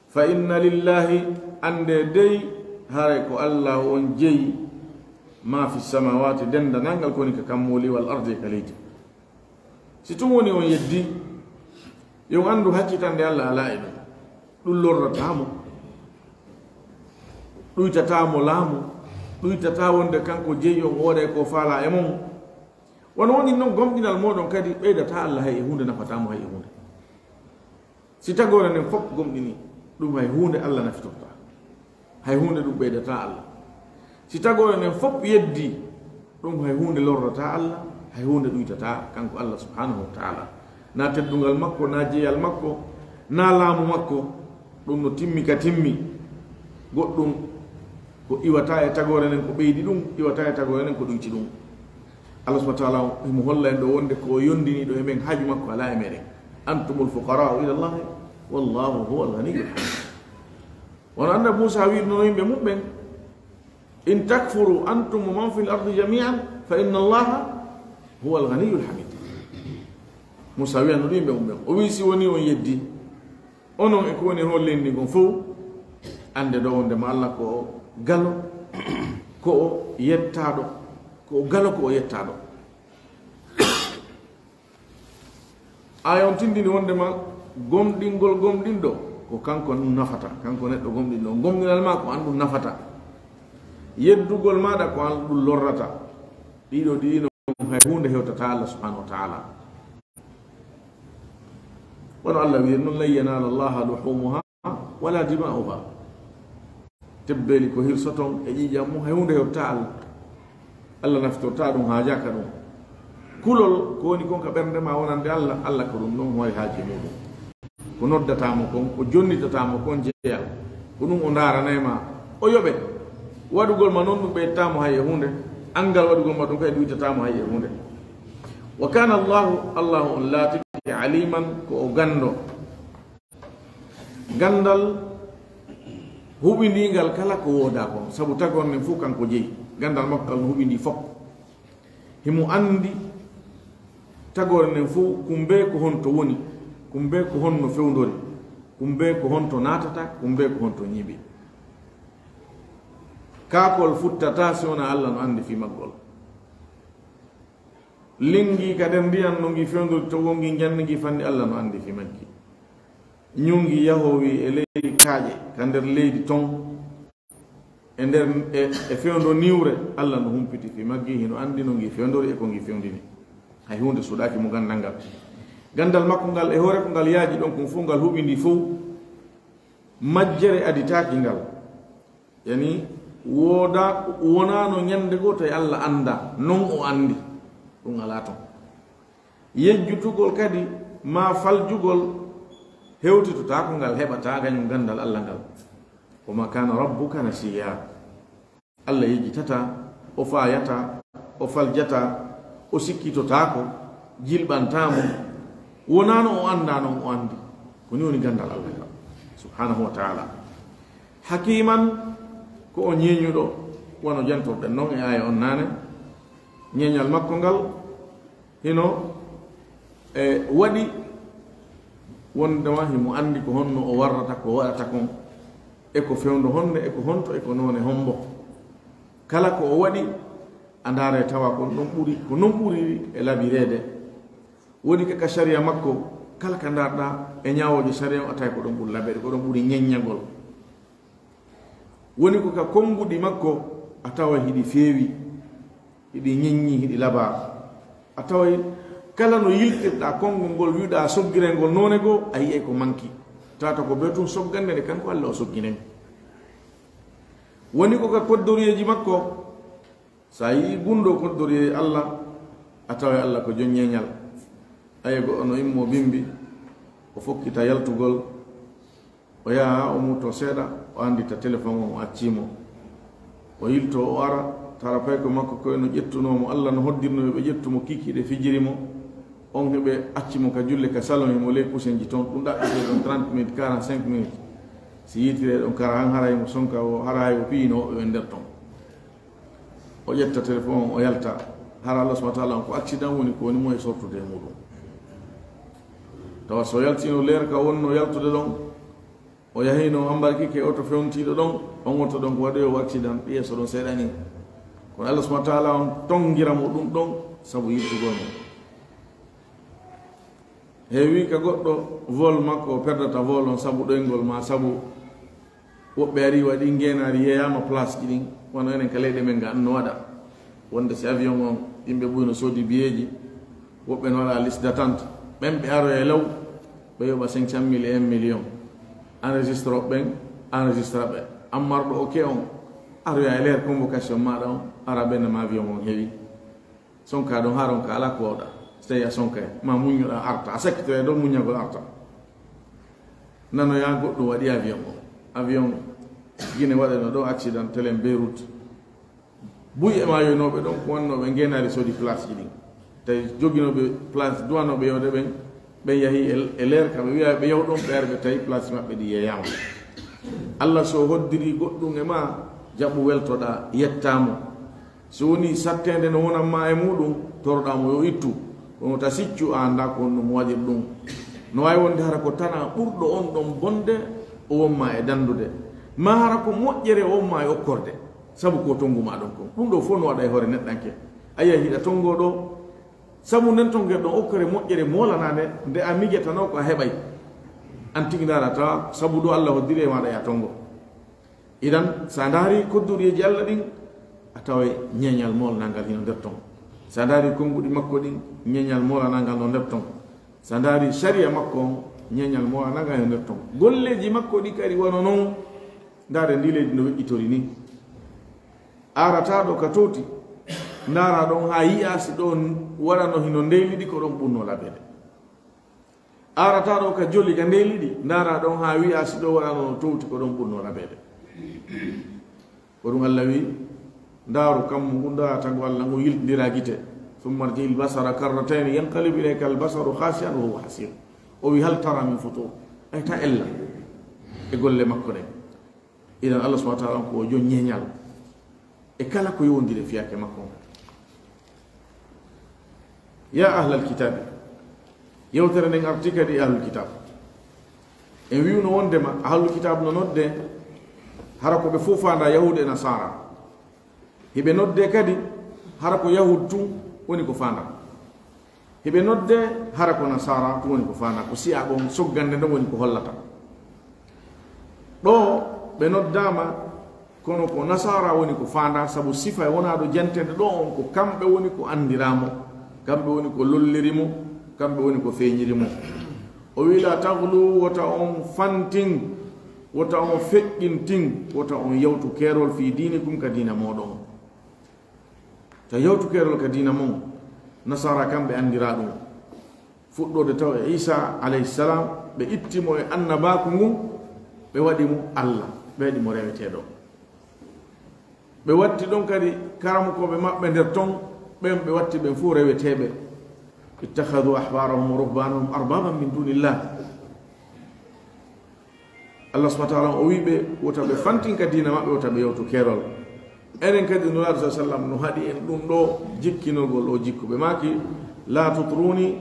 fa inna lillahi, annde dey, haray ko Allah on jeyi, ma fi samawati, dendanal ngal ko woni ka kammuuli, wal ardi, e ka leydi." Si tun woni on yeddi, yo on anndu haccitande Allah alaa e ɗum. Ɗum lorrataa mo, ɗuytataa mo laamu, ɗuytataa wonde kanko jeyi on, o waɗay ko faalaa e mon. Wano woni non, gomɗinal mooɗon kadi ɓeydataa Allah hay e huunde, nafataa mo hay e huunde. Si tagoore nden fof gomɗini, ɗum hay huunde Allah nafitortaa, hay huunde ɗum ɓeydataa Allah. Si tagoore nden fof yeddi, ɗum hay huunde lorrataa Allah, hay huunde ɗuytataa kanko Allah subhanahu wa ta'ala. Na teddungal makko, na jeyal makko, na laamu makko, ɗum no timmi ka timmi. Goɗɗum ko iwata e tagoore nden ko ɓeydi ɗum, iwata e tagoore nden ko ɗuyti ɗum. Allah subhanahu wa ta'ala himo holla en ɗo wonde ko o yondini ɗo e men, haaju makko alaa e meɗen. "Antumul fuqara'u ila Allahi, wallahu huwal ghaniyyul hamid." Wano Annabi Muusa wi'irno yimɓe mum ɓen, "In takfuru antum wa man fil ardi jami'an fa inna Allaha huwal ghaniyyul hamid." Muusa wi'anno ɗum yimɓe mum ɓen. O wi'i, "Si woni on yeddi, onon e ko woni e hoore leydi ndin kon fow, annde ɗo wonde ma Allah ko o galo, ko o yettaaɗo, ko o galo, ko o yettaaɗo." Aaya on tindini wondema gomɗingol gomɗinɗo ko kanko ɗum nafata, kanko neɗɗo gomɗinɗo, gomɗinal ma ko an ɗum nafata, yeddugol maɗa ko an ɗum lorrata. Ɗiɗo ɗiɗi no hay huunde hewtata Allah subhanahu wa ta'ala. Wano Allah wi'iri non, "Lan yanala Allaha luhumuha wala dima'uha." Tebbeeli ko hirsoton e ƴiiƴam mum, hay huunde yottataa Allah. Allah naftortaa ɗum, haajaaka ɗum. Kulol ko woni kon ka ɓernde ma wonande Allah, Allah ko ɗum ɗon hoore haaji muɗum. Ko noddataa mo kon, ko jonnitataa mo kon jeyaa, ko ɗum o ndaaranay ma, o yoɓe. Waɗugol ma non ɗum ɓeydataa mo hay e huunde, anngal waɗugol ma ɗum kay ɗuytataa mo hay e huunde. Wa kana Allahu, Allahu on laatike aliman ko o ganndo. Ganndal huɓindiingal kala ko woodaa kon, sabu tagoore nden fof kanko jeyi. Ganndal makko ngal no huɓindii fof. Himo anndi tagoore nden fof, kumbee ko honto woni, kumbee ko honno fewndori, kumbee ko honto naatata, kumbee ko honto ñiiɓi. Kaakol futtataa si wonaa Allah no anndi fii maggol. Linngi ka nder ndiyan no ngi fewndori to wonngi njanni ngi fanni, Allah no anndi fii maggi. Ñungi yahowi e leydi kaaƴe, ka nder leydi ton, e nder, e, e fewndo niwre, Allah no humpiti fi maggi, hino anndi no ngi fewndori e ko ngi fewndini. Hay huunde suuɗaaki mo ganndal ngal. Ganndal makko ngal e hoore ko ngal yaaji ɗon kon fof, ngal huɓindi fof, majjere aditaaki ngal. Yani, wooda, wonaano ñande goo tawi Allah annda, non o anndi. Ɗum alaa ton. Yejjutugol kadi, maa faljugol, hewtitotaako ngal, heɓataa kañum ganndal Allah ngal. Wa ma kana rabbuka nasiya. Allah yejjitataa, o faayataa, o faljataa, o sikkitotaako, jilɓantaa mo. Wonaano o anndaa, non o anndi. Ko ni woni ganndal Allah ngal, subhanahu wa ta'ala. Hakiman, ko o ñeeñuɗo, wano jantorɗen non e aaya on naane. Ñeeñal makko ngal hino, e, waɗi wondema himo anndi ko honno o warrata, ko waɗata kon, e ko fewndo honde, e ko honto, e ko noone hombo. Kala ko o waɗi, a ndaare tawa ko ɗon ɓuri, ko non ɓuri e labireede. Woni ka, ka sariya makko, kala ka ndaarɗa e ñaawooje sariya on, a tawi ko ɗon ɓuri labeede, ko ɗon ɓuri ñeññagol. Woni ko ka konnguɗi makko, a tawa hiɗi feewi, hiɗi ñeññi, hiɗi labaa. A taway kala no yiltirɗa konngol ngol, wi'uɗa soggiree ngol noone goo, a yi'ay ko manki. Tawata ko bee tun soggande nde kanko Allah o sogginen. Woni ko ka koddoriyeeji makko, so a yi'ii gunndoo koddoriyee Allah, a taway Allah ko jon ñeeñal. Aye goɗɗo no immoo bimbi, o fokkita yaltugol, o yaha o muuto seeɗa, o anndita telefon on, o accii mo. O yiltoo, o ara, tara payko makko koye no ƴettunoo mo, Allah no hoddirno yo ɓe ƴettu mo kiikiiɗe fijiri mo. On heɓe acci mo ka julle ka salon, himo ley kusenji ton, ɗum ɗaɓɓitee ɗon trente minutes, quarante-cinq minutes. Si yiitiree ɗon kara han haray mo sonka o, haray o piyino woɓɓe ɓen nder ton. O ƴetta telefon on, o yalta. Hara Allah subhanahu wa ta'ala on ko accident woni ko woni mo e sortude e muɗum. Tawa so yaltino leer ka wonno yaltude ɗon, o yahino embarqué ke oto fewntiiɗo ɗon, on oto ɗon ko waɗoyo accident, yeeso ɗon seeɗa ni. Kono Allah subhanahu wa ta'ala on tongira mo ɗum ɗon sabu yiɗtugol mo. Heewi ka goɗɗo vol makko, o perdata vol on sabu ɗoyngol ma, sabu woɓɓe ari waɗi ngeenaari, yeeyaama place ji ɗin, wano enen ka leyɗe men ga no waɗa. Wonde si avion on, yimɓe ɓuri no soodi biyeeji, woɓɓe no waɗa liste d'attente. Ɓen ɓe aroya e law, ɓe yoɓa cinq cent mille e un million. Enregistre ɓen, enregistre ɓe. An marɗo oke on, aroya e leer convocation maɗa on, ara ɓen ma avion on heewi. Sonka ɗon, haa ronka alaa ko wawɗa. So tawi a sonkay, ma muññoɗa arta. A sakkitoya ɗon, muññagol arta. Nanoya goɗɗum waɗi avion o. Avion Gine waɗano ɗon accident, telen Beyrouth. Buy e maayoynooɓe ɗon, ko wonnooɓe ngeenaari soodi place ji ɗin. Tawi joginooɓe place, duwanooɓe yawde ɓen, ɓen yahi e, e leer ka, ɓe wiya ɓe yaw ɗon, ɓe ari ɓe tawi place maɓɓe ɗi yeeyaama. Allah so hoddiri goɗɗum e ma, jaɓu weltoɗa, yetta mo. So woni satteende no wonan ma e muɗum, toroɗa mo yo ittu. Kono ta siccu a annda ko honɗum waɗir ɗum. No waawi wonde hara ko tana ɓurɗo on ɗon bonde o wonma e dandude. Ma hara ko moƴƴere o wonma e okkorde. Sabu ko tongu ma ɗon kon. Ɗum ɗo fof no waɗa e hoore neɗɗanke. A yi'ay hiɗa tongo ɗo. Sabu nden tongere ɗon okkere moƴƴere moolanaande nde a mijatanoo ko a heɓay. An tigi ndaara tawa sabu ɗo Allah hoddiri e maaɗa ya tongo. Idan, so a ndaari koddoriyeeji Allah ɗin, a taway ñeeñal moolanaangal hino nder ton. So a ndaari konnguɗi makko ɗin, ñeeñal moolanaangal no nder ton. So a ndaari sariya makko on, ñeeñal moolanaangal hino nder ton. Golleeji makko ɗi kadi wano non, ndaare ndi leydi no weƴƴitori ni. Aarataa ɗo ka towti, ndaara ɗon haa yi'a si ɗo waɗano hino ndeyliɗi, ko ɗon ɓurno labeede. Aarataa ɗo ka joli ka ndeyliɗi, ndaara ɗon haa wi'a si ɗo waɗano no towti, ko ɗon ɓurno labeede. Ko ɗum Allah wi, ndaaru kammu ngu, ndaara tagu Allah ngu, yiltindira gite. Thumma rji'il basara karratayni yanqalib ilayka al basaru khasi'an wa huwa hasir. O wi, hal tara min futur. Ay ta ella e golle makko ɗen. Idan Allah subhanahu wa ta'ala on ko o jon ñeeñal. E kala ko yowondiri e fiyake makko on. Ya ahlal kitabi, yewtere nden arti kadi e ahlul kitab. En wi'uno wondema ahlul kitab no nodde hara ko ɓe fow faanda Yahuud e Nasaara. Hiɓe nodde kadi hara ko Yahuud tun woni ko faanda. Hiɓe nodde hara ko Nasaara tun woni ko faanda. Ko siya ɓon soggande nden woni ko hollata. Ɗo ɓe noddaama, kono ko nasaara woni ko faandaa, sabu sifa wonaa ɗo jantede ɗo on, ko kamɓe woni ko anndiraa mo, kamɓe woni ko lolliri mo, kamɓe woni ko feeñiri mo. O wi, "La taghlu, wota on fantin, wota on feƴƴintin, wota on yawtu keerol fii diinikum ka diina mooɗon." Ta yawtu keerol ka diina mon, nasaara kamɓe anndiraa ɗum. Fuɗɗoode taw e Iisaa alayhi salaam, ɓe itti mo e annabaaku ngun, ɓe waɗi mo Alla, ɓe waɗi mo reweteeɗo. Ɓe watti ɗon kadi karamokooɓe maɓɓe nder ton, ɓen ɓe watti ɓen fow reweteeɓe. "Ittakhadhu ahbarahum wa ruhbanahum arbaban min dunillah." Allah subhanahu wa ta'ala o wi ɓe, wota ɓe fantin ka diina maɓɓe, wota ɓe yawtu keerol. Enen kadi Nulaaɗo sa sallam no haɗi en ɗum ɗo jikkinogol o jikku. Ɓe maaki, "La tutruni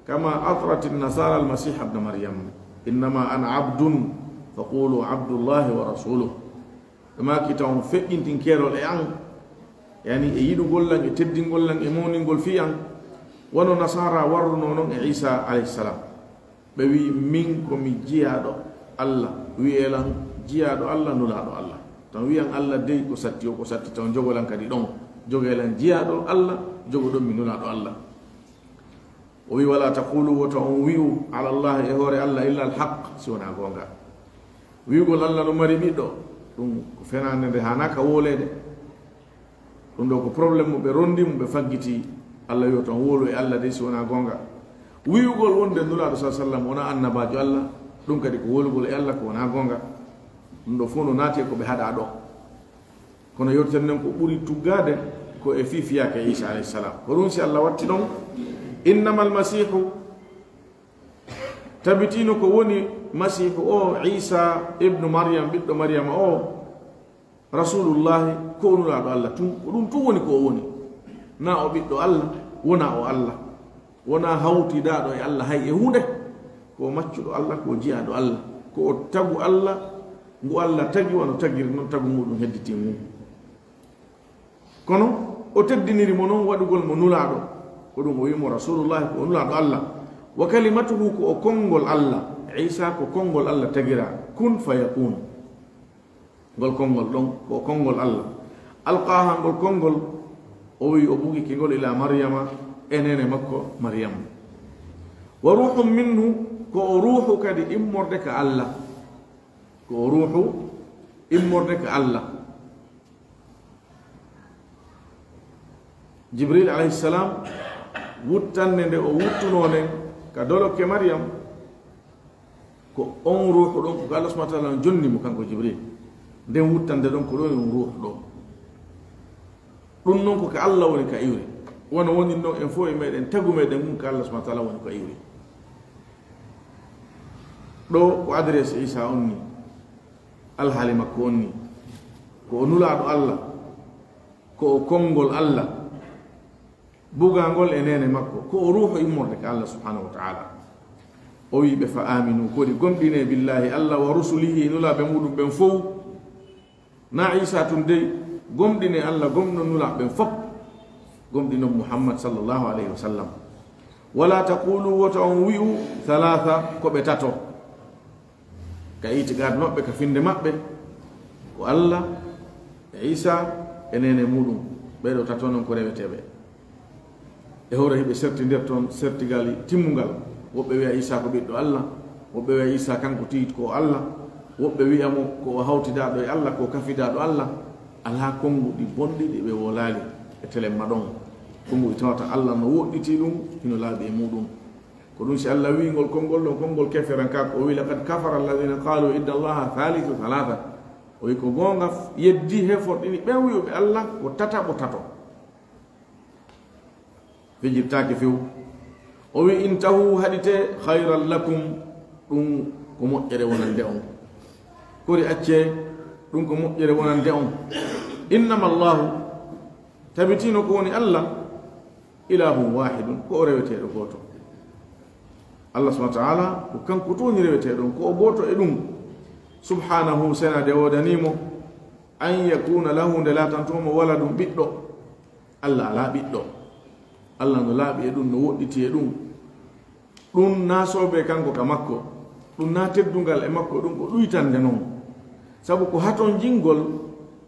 kama atrati nasara al-Masih ibn Maryam. Innama ana abdun, faqulu abdullahi wa rasuluh." Ɓe maaki, "Ta on feƴƴintin keerol e an, yani e yiɗugol lan, e teddingol lan, e mawningol fii an, wano nasaara warruno non e Iisaa alayhi salam." Ɓe wi, "Min ko mi jiyaaɗo Allah, wiyee lan jiyaaɗo Allah, nulaaɗo Allah. Tan wiyan Allah dey ko satti o, ko satti tan jogo lan kadi ɗon. Jogee lan jiyaaɗo Allah, jogo ɗon mi nulaaɗo Allah." O wi, "Wala taqulu, wota on wi'u, ala Allah, e hoore Allah, illa al haq, si wonaa goonga." Wi'ugol Allah no mari ɓiɗɗo, ɗum ko fenaande nde haanaa ka wooleede. Ɗum ɗo ko problème mo ɓe rondi mo, ɓe faggiti. Allah wi'o tan wowlu e Allah dey si wonaa goonga. Wi'ugol wonde Nulaaɗo sa sallam wonaa annabaajo Allah, ɗum kadi ko wowlugol e Allah ko wonaa goonga. Ɗum ɗo fow no naati e ko ɓe haɗaa ɗo. Kono yewtere nden ko ɓuri tuggaade ko e fii fiyaake Iisaa alayhi salam. Ko ɗum si Allah watti ɗon, "Innamal Masiihu", tabitino ko woni Masiihu o, Iisaa ibnu Maryam, ɓiɗɗo Maryama o, Rasulullahi, ko o Nulaaɗo Allah tun, ko ɗum tun woni ko o woni. Na o ɓiɗɗo Allah, wona o Allah. Wona hawtidaaɗo e Allah hay e huunde. Ko o maccuɗo Allah, ko o jiyaaɗo Allah, ko o tagu Allah, ngu Allah tagi wano tagiri non tagu muɗum hedditi ngun. Kono o teddiniri mo non waɗugol mo Nulaaɗo. Ko ɗum o wi mo Rasulullahi, ko o Nulaaɗo Allah. Wa kalimatuhu, ko o konngol Allah. Iisaa ko konngol Allah tagira. Kun fayakun. Ngol konngol ɗon, ko konngol Allah. Alqaaha, ngol konngol, o wi o bugike ngol ila Maryama, e neene makko Maryam. Wa ruuhun minhu, ko o ruuhu kadi immorde ka Allah. Ko o ruuhu immorde ka Allah. Jibril alayhi salam, wuttande nde o wuttunoo nden ka dolokke Maryam, ko on ruuhu ɗon, ko Allah subhanahu wa ta'ala jonni mo kanko Jibril. Nden wuttande ɗon ko ɗon on ruuhu ɗon. Ɗum non ko ka Allah woni ka iwri. Wano woni non en fof e meɗen tagu meɗen ngun ka Allah subhanahu wa ta'ala woni ka iwri. Ɗo ko adresse Isa on ni, alhaali makko on ni. Ko o nulaaɗo Allah, ko o konngol Allah, bugangol e neene makko, ko o ruuhu immorde ka Allah subhanahu wa ta'ala. O wi ɓe, "Fa aminu, kori gomɗine, billahi, Allah, wa rusulihi, nulaaɓe muɗum ɓen fow." Na Isa tun dey, gomɗine Allah, gomɗon nulaaɓe ɓen fop, gomɗinon Muhammad sallallahu alayhi wa sallam. Wala taqulu, wota on wi'u, thalatha, ko ɓe tato. Ka itiqaad maɓɓe, ka finde maɓɓe, ko Allah, e Isa, e neene muɗum, ɓee ɗoo tato non ko reweteeɓe. E hoore hiɓe sertindir toon sertigal timmungal. Woɓɓe wi'a Isa ko ɓiɗɗo Allah, woɓɓe wi'a Isa kanko tigi ko Allah, woɓɓe wi'a mo ko o hawtidaaɗo e Allah, ko o kafidaaɗo Allah. Alaa konnguɗi bonɗi ɗi ɓe wowlaali e telemma ɗon. Konnguɗi tawata Allah no woɗɗiti ɗum, hino laaɓi e muɗum. Ko ɗum si Allah wi'i ngol konngol ɗon, konngol keferankaaku, o wi'i, "Laqad kafara alladhina qalu inna Allaha thalithu thalatha." O wi'i ko goonga, f-, yeddi heforɗini ɓen wi'uɓe Allah ko tataɓo tato. Fijirtaake few. O wi'i, "Intahu, haɗite, khayran lakum, ɗum ko moƴƴere wonande on. Kori accee, ɗum ko moƴƴere wonande on. Innama Allahu, tabitino ko woni Allah, ilahun wahidun, ko o reweteeɗo gooto." Allah subhanahu wa ta'ala ko kanko tun woni reweteeɗo on, ko o gooto e ɗum. Subhanahu, senaade woodanii mo, an yakuna lahu, nde laatantoo mo, waladun, ɓiɗɗo. Allah alaa ɓiɗɗo. Allah no laaɓi e ɗum, no woɗɗiti e ɗum. Ɗum na soobee kanko ka makko. Ɗum na teddungal e makko, ɗum ko ɗuytande non. Sabu ko hatonjingol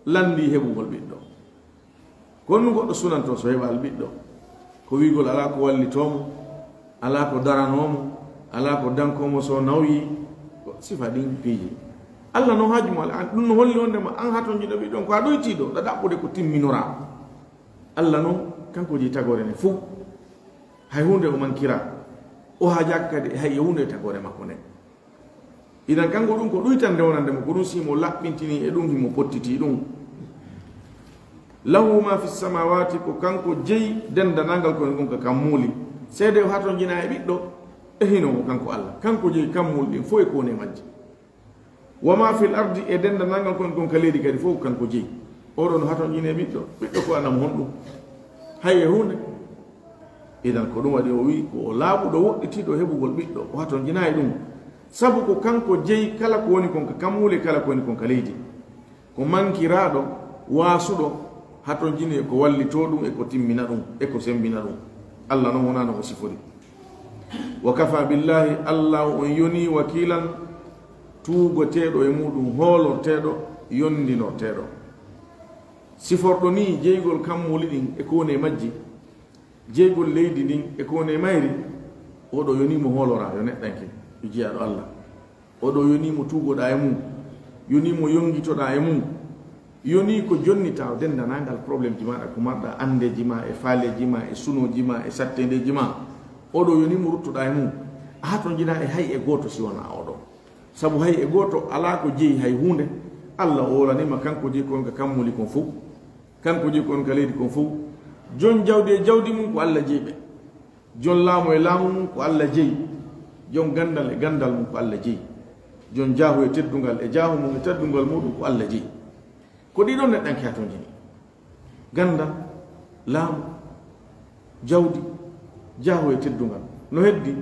lanndii heɓugol ɓiɗɗo. Ko honɗum goɗɗo sunantoo so heɓaali ɓiɗɗo? Ko wi'ugol alaa ko wallitoo mo, alaa ko daranoo mo, alaa ko dankoo mo so o nawyii. Ko sifa ɗin piiji. Alla non haaju mo alaa. An, ɗum no holli wonndema an hatonjiiɗo ɓiɗɗo on, ko a ɗoytiiɗo, ɗa ɗaɓɓude ko timminoraa. Alla non, kanko jeyi tagoore nden fow. Hay huunde o mankiraa. O haajaaka kadi hay e huunde e tagoore makko nden. Idan kanko ɗum ko ɗuytande wonande mo, ko ɗum si mo laɓɓintinii e ɗum, himo pottitii ɗum. Lahu ma fi samawati, ko kanko jeyi denndanangal ko woni kon ka kammuuli. Seede o hatonjinaa e ɓiɗɗo, e hino mo kanko Alla. Kanko jeyi kammuuli ɗin fow e ko woni e majji. Wa ma fil ardi, e denndanangal ko woni kon ka leydi kadi fow ko kanko jeyi. Oɗo no hatonjinii e ɓiɗɗo, ɓiɗɗo ko anam honɗum? Hay e huunde. Idan ko ɗum waɗi o wi'i ko o laaɓuɗo woɗɗitiiɗo heɓugol ɓiɗɗo, o hatonjinaa e ɗum. Sabu ko kanko jeyi kala ko woni kon ka kammuuli, kala ko woni kon ka leydi. Ko mankiraaɗo, waasuɗo, hatonjini e ko wallitoo ɗum, e ko timmina ɗum, e ko semmbina ɗum. Alla non wonaa no o sifori. Wa kafa billahi, Alla on yonii wakiilan, tuugoteeɗo e muɗum, hoolorteeɗo, yondinorteeɗo. Siforɗo nii jeyugol kammuuli ɗin e ko woni e majji, jeyugol leydi ndin e ko woni e mayri, oɗo yonii mo hooloraa, yo neɗɗanke, yo jeyaaɗo Alla. Oɗo yonii mo tuugoɗaa e mum, yonii mo yongitoɗaa e mum, yonii ko jonnitaa o denndanangal problèmeji maaɗa, ko marɗaa, anndeeji maa, e faaleeji maa, e sunooji maa, e satteendeeji maa. Oɗo yonii mo ruttoɗaa e mum, a hatonjinaa e hay e gooto si wonaa oɗo. Sabu hay e gooto alaa ko jeyi hay huunde. Alla o wowlanii ma kanko jeyi ko woni ka kammuuli kon fow, kanko jeyi ko woni ka leydi kon fow. Jon jawdi e jawdi mum ko Alla jeyi ɓe. Jon laamu e laamu mum ko Alla jeyi. Jon ganndal e ganndal mum ko Alla jeyi. Jon jaahu e teddungal e jaahu mum e teddungal muɗum ko Alla jeyi. Ko ɗiɗon neɗɗanke hatonjini. Ganndal, laamu, jawdi, jaahu e teddungal. No heddi,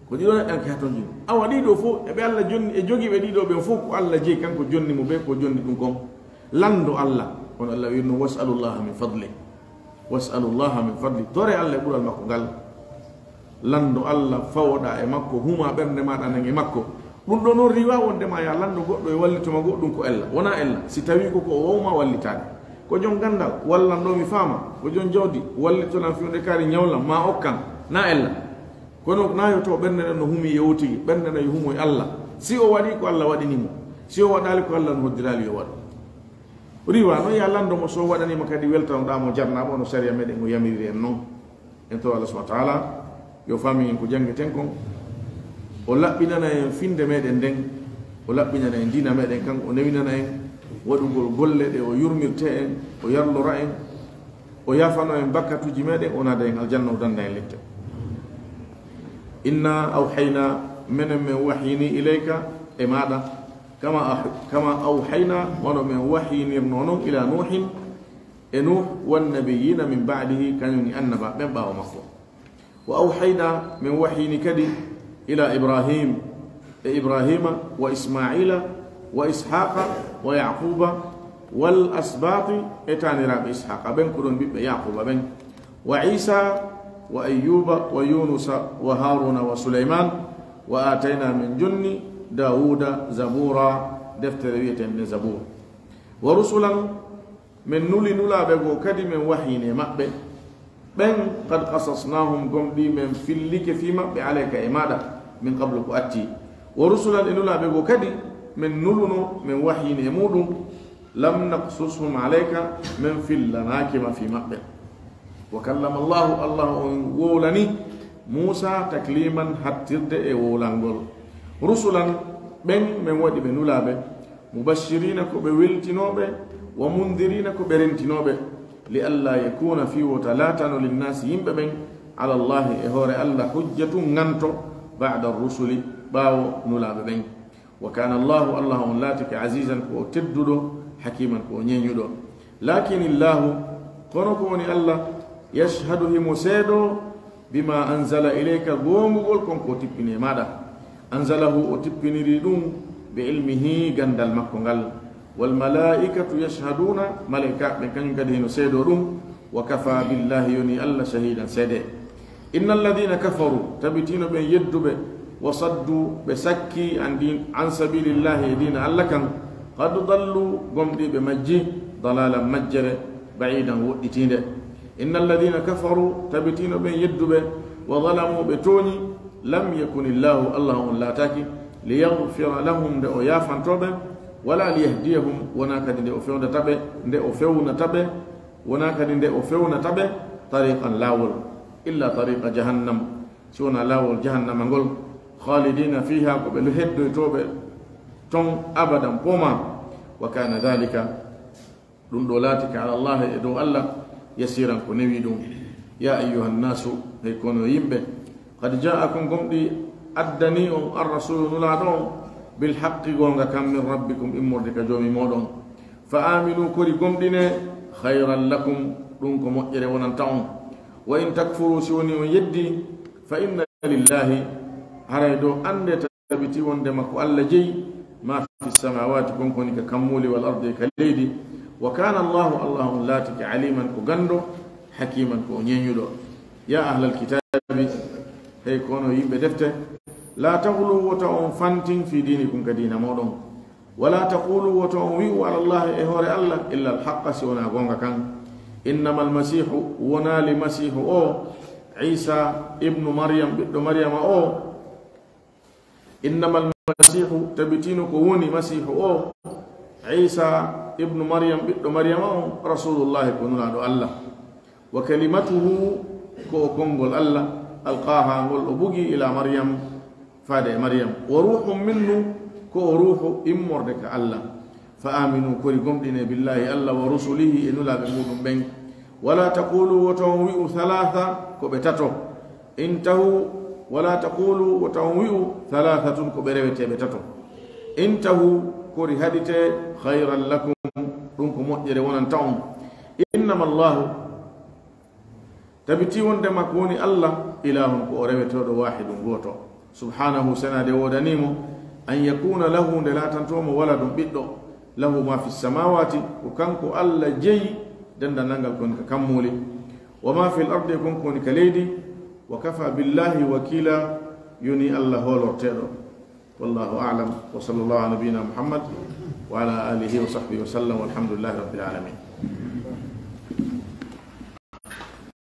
ko ɗiɗon neɗɗanke hatonjini. Awa ɗiɗo fow, e ɓe Alla jonni, e jogiiɓe ɗiɗo ɓen fow ko Alla jeyi, kanko jonni mo ɓe, ko jonni ɗum kon. Lanndo Alla, kono Alla wi'irno, "Was'alullaha min fadli." "Was'alullaha min fadli." Tore Alla e ɓural makko ngal. Lanndo Alla, fawoɗaa e makko, huma ɓernde maaɗa nden e makko. Ɗum ɗoo non riiwaa wonde ma ya lanndo goɗɗo e wallito ma goɗɗum ko ella. Wonaa ella. Si tawii ko ko o wawma wallitaade. Ko jon ganndal, wallan ɗoo mi faama. Ko jon jawdi, wallito lan fii wonde kaari ñawlan, ma okkan. Na ella. Kono na yo taw ɓernde nden no humii e o tigi, ɓernde nden yo humo e Alla. Si o waɗii ko Alla waɗini mo. Si o waɗaali ko Alla no hoddiraali yo waɗu. Riiwaa non ya lanndo mo, so o waɗanii ma kadi weltanoɗaa mo, jarnaa mo no sariya meɗen o yamiriri en non. En tawa Allah subhanahu wa ta'ala yo faami en ko janngeten kon, o laɓɓinana en finnde meɗen nden, o laɓɓinana en diina meɗen kan, o newinana en waɗugol golle ɗe o yurmirte en, o yarlora en, o yaafano en bakkatuuji meɗen, o naada en aljanna, o danda en lette. Inna awhayna, menen men wahyini ilayka, e maaɗa, kama ah-, kama awhayna, wano men wahyinirno non, ila Nuuhin, e Nuuh, wan nabiyyiina min ba'dihi, kañum e annabaaɓe ɓen ɓaawo makko. Wa awhayna, men wahyini kadi, ila Ibrahim, e Ibrahima, wa Ismaila, wa Ishaqa, wa Yaquba, wal asbati, e taaniraaɓe Ishaqa ɓen, ko ɗon ɓiɓɓe Yaquba ɓen, wa Isa, wa Ayyuba, wa Yunusa, wa Haruna, wa Suleyman, wa atayna, men jonni Dawuda Zabura, deftere wi'eteende Zabur. Wa rusulan, men nuli nulaaɓe goo kadi men wahyini e maɓɓe. Ɓen, qad qasasnahum, gomɗii men fillike fii maɓɓe, alayka, e maaɗa, min qablu, ko atti. Wa rusulan, e nulaaɓe goo kadi, men nuluno, men wahyini e muɗum, lam naqsushum alayka, men fillanaaki ma fii maɓɓe. Wa kallama Allahu, Allah on wowlani Muusa takliman, hattirde e wowlangol. Rusulan, ɓen men waɗi ɓe nulaaɓe, mubashirina, ko ɓe weltinooɓe, wa mundirina, ko ɓe rentinooɓe, li alla yakuna, fii wota laatano, linnaasi, yimɓe ɓen, ala Allahi, e hoore Alla, hujjatun, ŋanto, ba'da rusuli, ɓaawo nulaaɓe ɓen. Wa kana Allahu, Allah on laatike, azizan, ko o tedduɗo, hakiman, ko o ñeeñuɗo. Lakin Allahu, kono ko woni Alla, yashhadu, himo seedoo, bima anzala ilayka, goongugol kon ko o tippini e maaɗa. Anzalahu, o tippiniri ɗum, bi ilmihi, ganndal makko ngal. Wal malaa'ikatu yashhaduna, malaa'ikaaɓe ɓen kañum kadi hino seedoo ɗum. Wa kafa billahi, yoni Alla, shahidan, seede. Inna alladhina kafaru, tabitino ɓen yedduɓe, wa saddu, ɓe sakki, an din, an sabilillahi, e diina Alla kan, قد ضلوا, gomɗii ɓe majji, ضلالا, majjere, بعيدا, woɗɗitiinde. إن الذين كفروا, tabitino ɓen yedduɓe, وظلموا, ɓe tooñi, لم يكن الله, Alla on laataaki, ليغفر لهم, nde o yaafanto ɓe, ولا ليهديهم, wonaa kadi nde o fewnata ɓe, nde o fewnata ɓe, wonaa kadi nde o fewnata ɓe, طريقا, laawol, إلا طريق جهنم, si wonaa laawol jahannama ngol, خالدين فيها, ko ɓe heddoytooɓe ton abadan poma. وكان ذلك, ɗum ɗoo laatike, على الله, e dow Alla, يسيرا, ko newii ɗum. يا أيها الناس, hey kono yimɓe, قد جاءكم, gomɗii addanii on, الرسول, Nulaaɗo on, بالحق, goonga kan, من ربكم, immorde ka Joomi mooɗon. فآمنوا, kori gomɗinee, خيرا لكم, ɗum ko moƴƴere wonanta on. وإن تكفروا, si wonii on yeddii, فإن لله, haray ɗoo anndee tabiti wonndema ko Alla jeyi, ما في السماوات, kon ko woni ka kammuuli, والأرض, e ka leydi. وكان الله, Alla on laatike, عليما, ko ganndo, حكيما, ko o ñeeñuɗo. يا أهل الكتاب, hey kono yimɓe defte, لا تغلوا, wota on fantin, في دينكم, ka diina mooɗon. ولا تقولوا, wota on wi'u, على الله, e hoore Alla, إلا الحق, si wonaa goonga kan. إنما المسيح, wonaali Masiihu o, Iisaa ibnu Maryam, ɓiɗɗo Maryama o. إنما المسيح, tabitino ko woni Masiihu o, Iisaa ibnu Maryam, ɓiɗɗo Maryama o, رسول الله, ko Nulaaɗo Alla. وكلمته, ko o konngol Alla, ألقاها, ngol o bugi, إلى مريم, faade e Maryam. وروح منه, ko o ruuhu immorde ka Alla. فآمنوا, kori gomɗinee, بالله, Alla, ورسله, e Nulaaɓe muuɗum ɓen. ولا تقولوا, wota on wi'u, ثلاثة, ko ɓe tato. انتهوا, ولا تقولوا, wota on wi'u, ثلاثة, ko ɓe reweteeɓe tato. انتهوا, kori haɗitee, خيرا لكم, ɗum ko moƴƴere wonanta on. إنما الله, tabiti wonndema ko woni Alla, إله, ko o rewetooɗo, واحد, gooto. سبحانه, senaade woodanii mo, أن يكون له, nde laatantoo mo, ولد, ɓiɗɗo. له ما في السماوات, ko kanko Alla jeyi denndaangal ko woni ka kammuuli. وما في الأرض, e kon ko woni ka leydi. وكفى بالله وكيلا, yonii Alla hoolorteeɗo. والله أعلم، وصلى الله على نبينا محمد وعلى آله وصحبه وسلم، والحمد لله رب العالمين.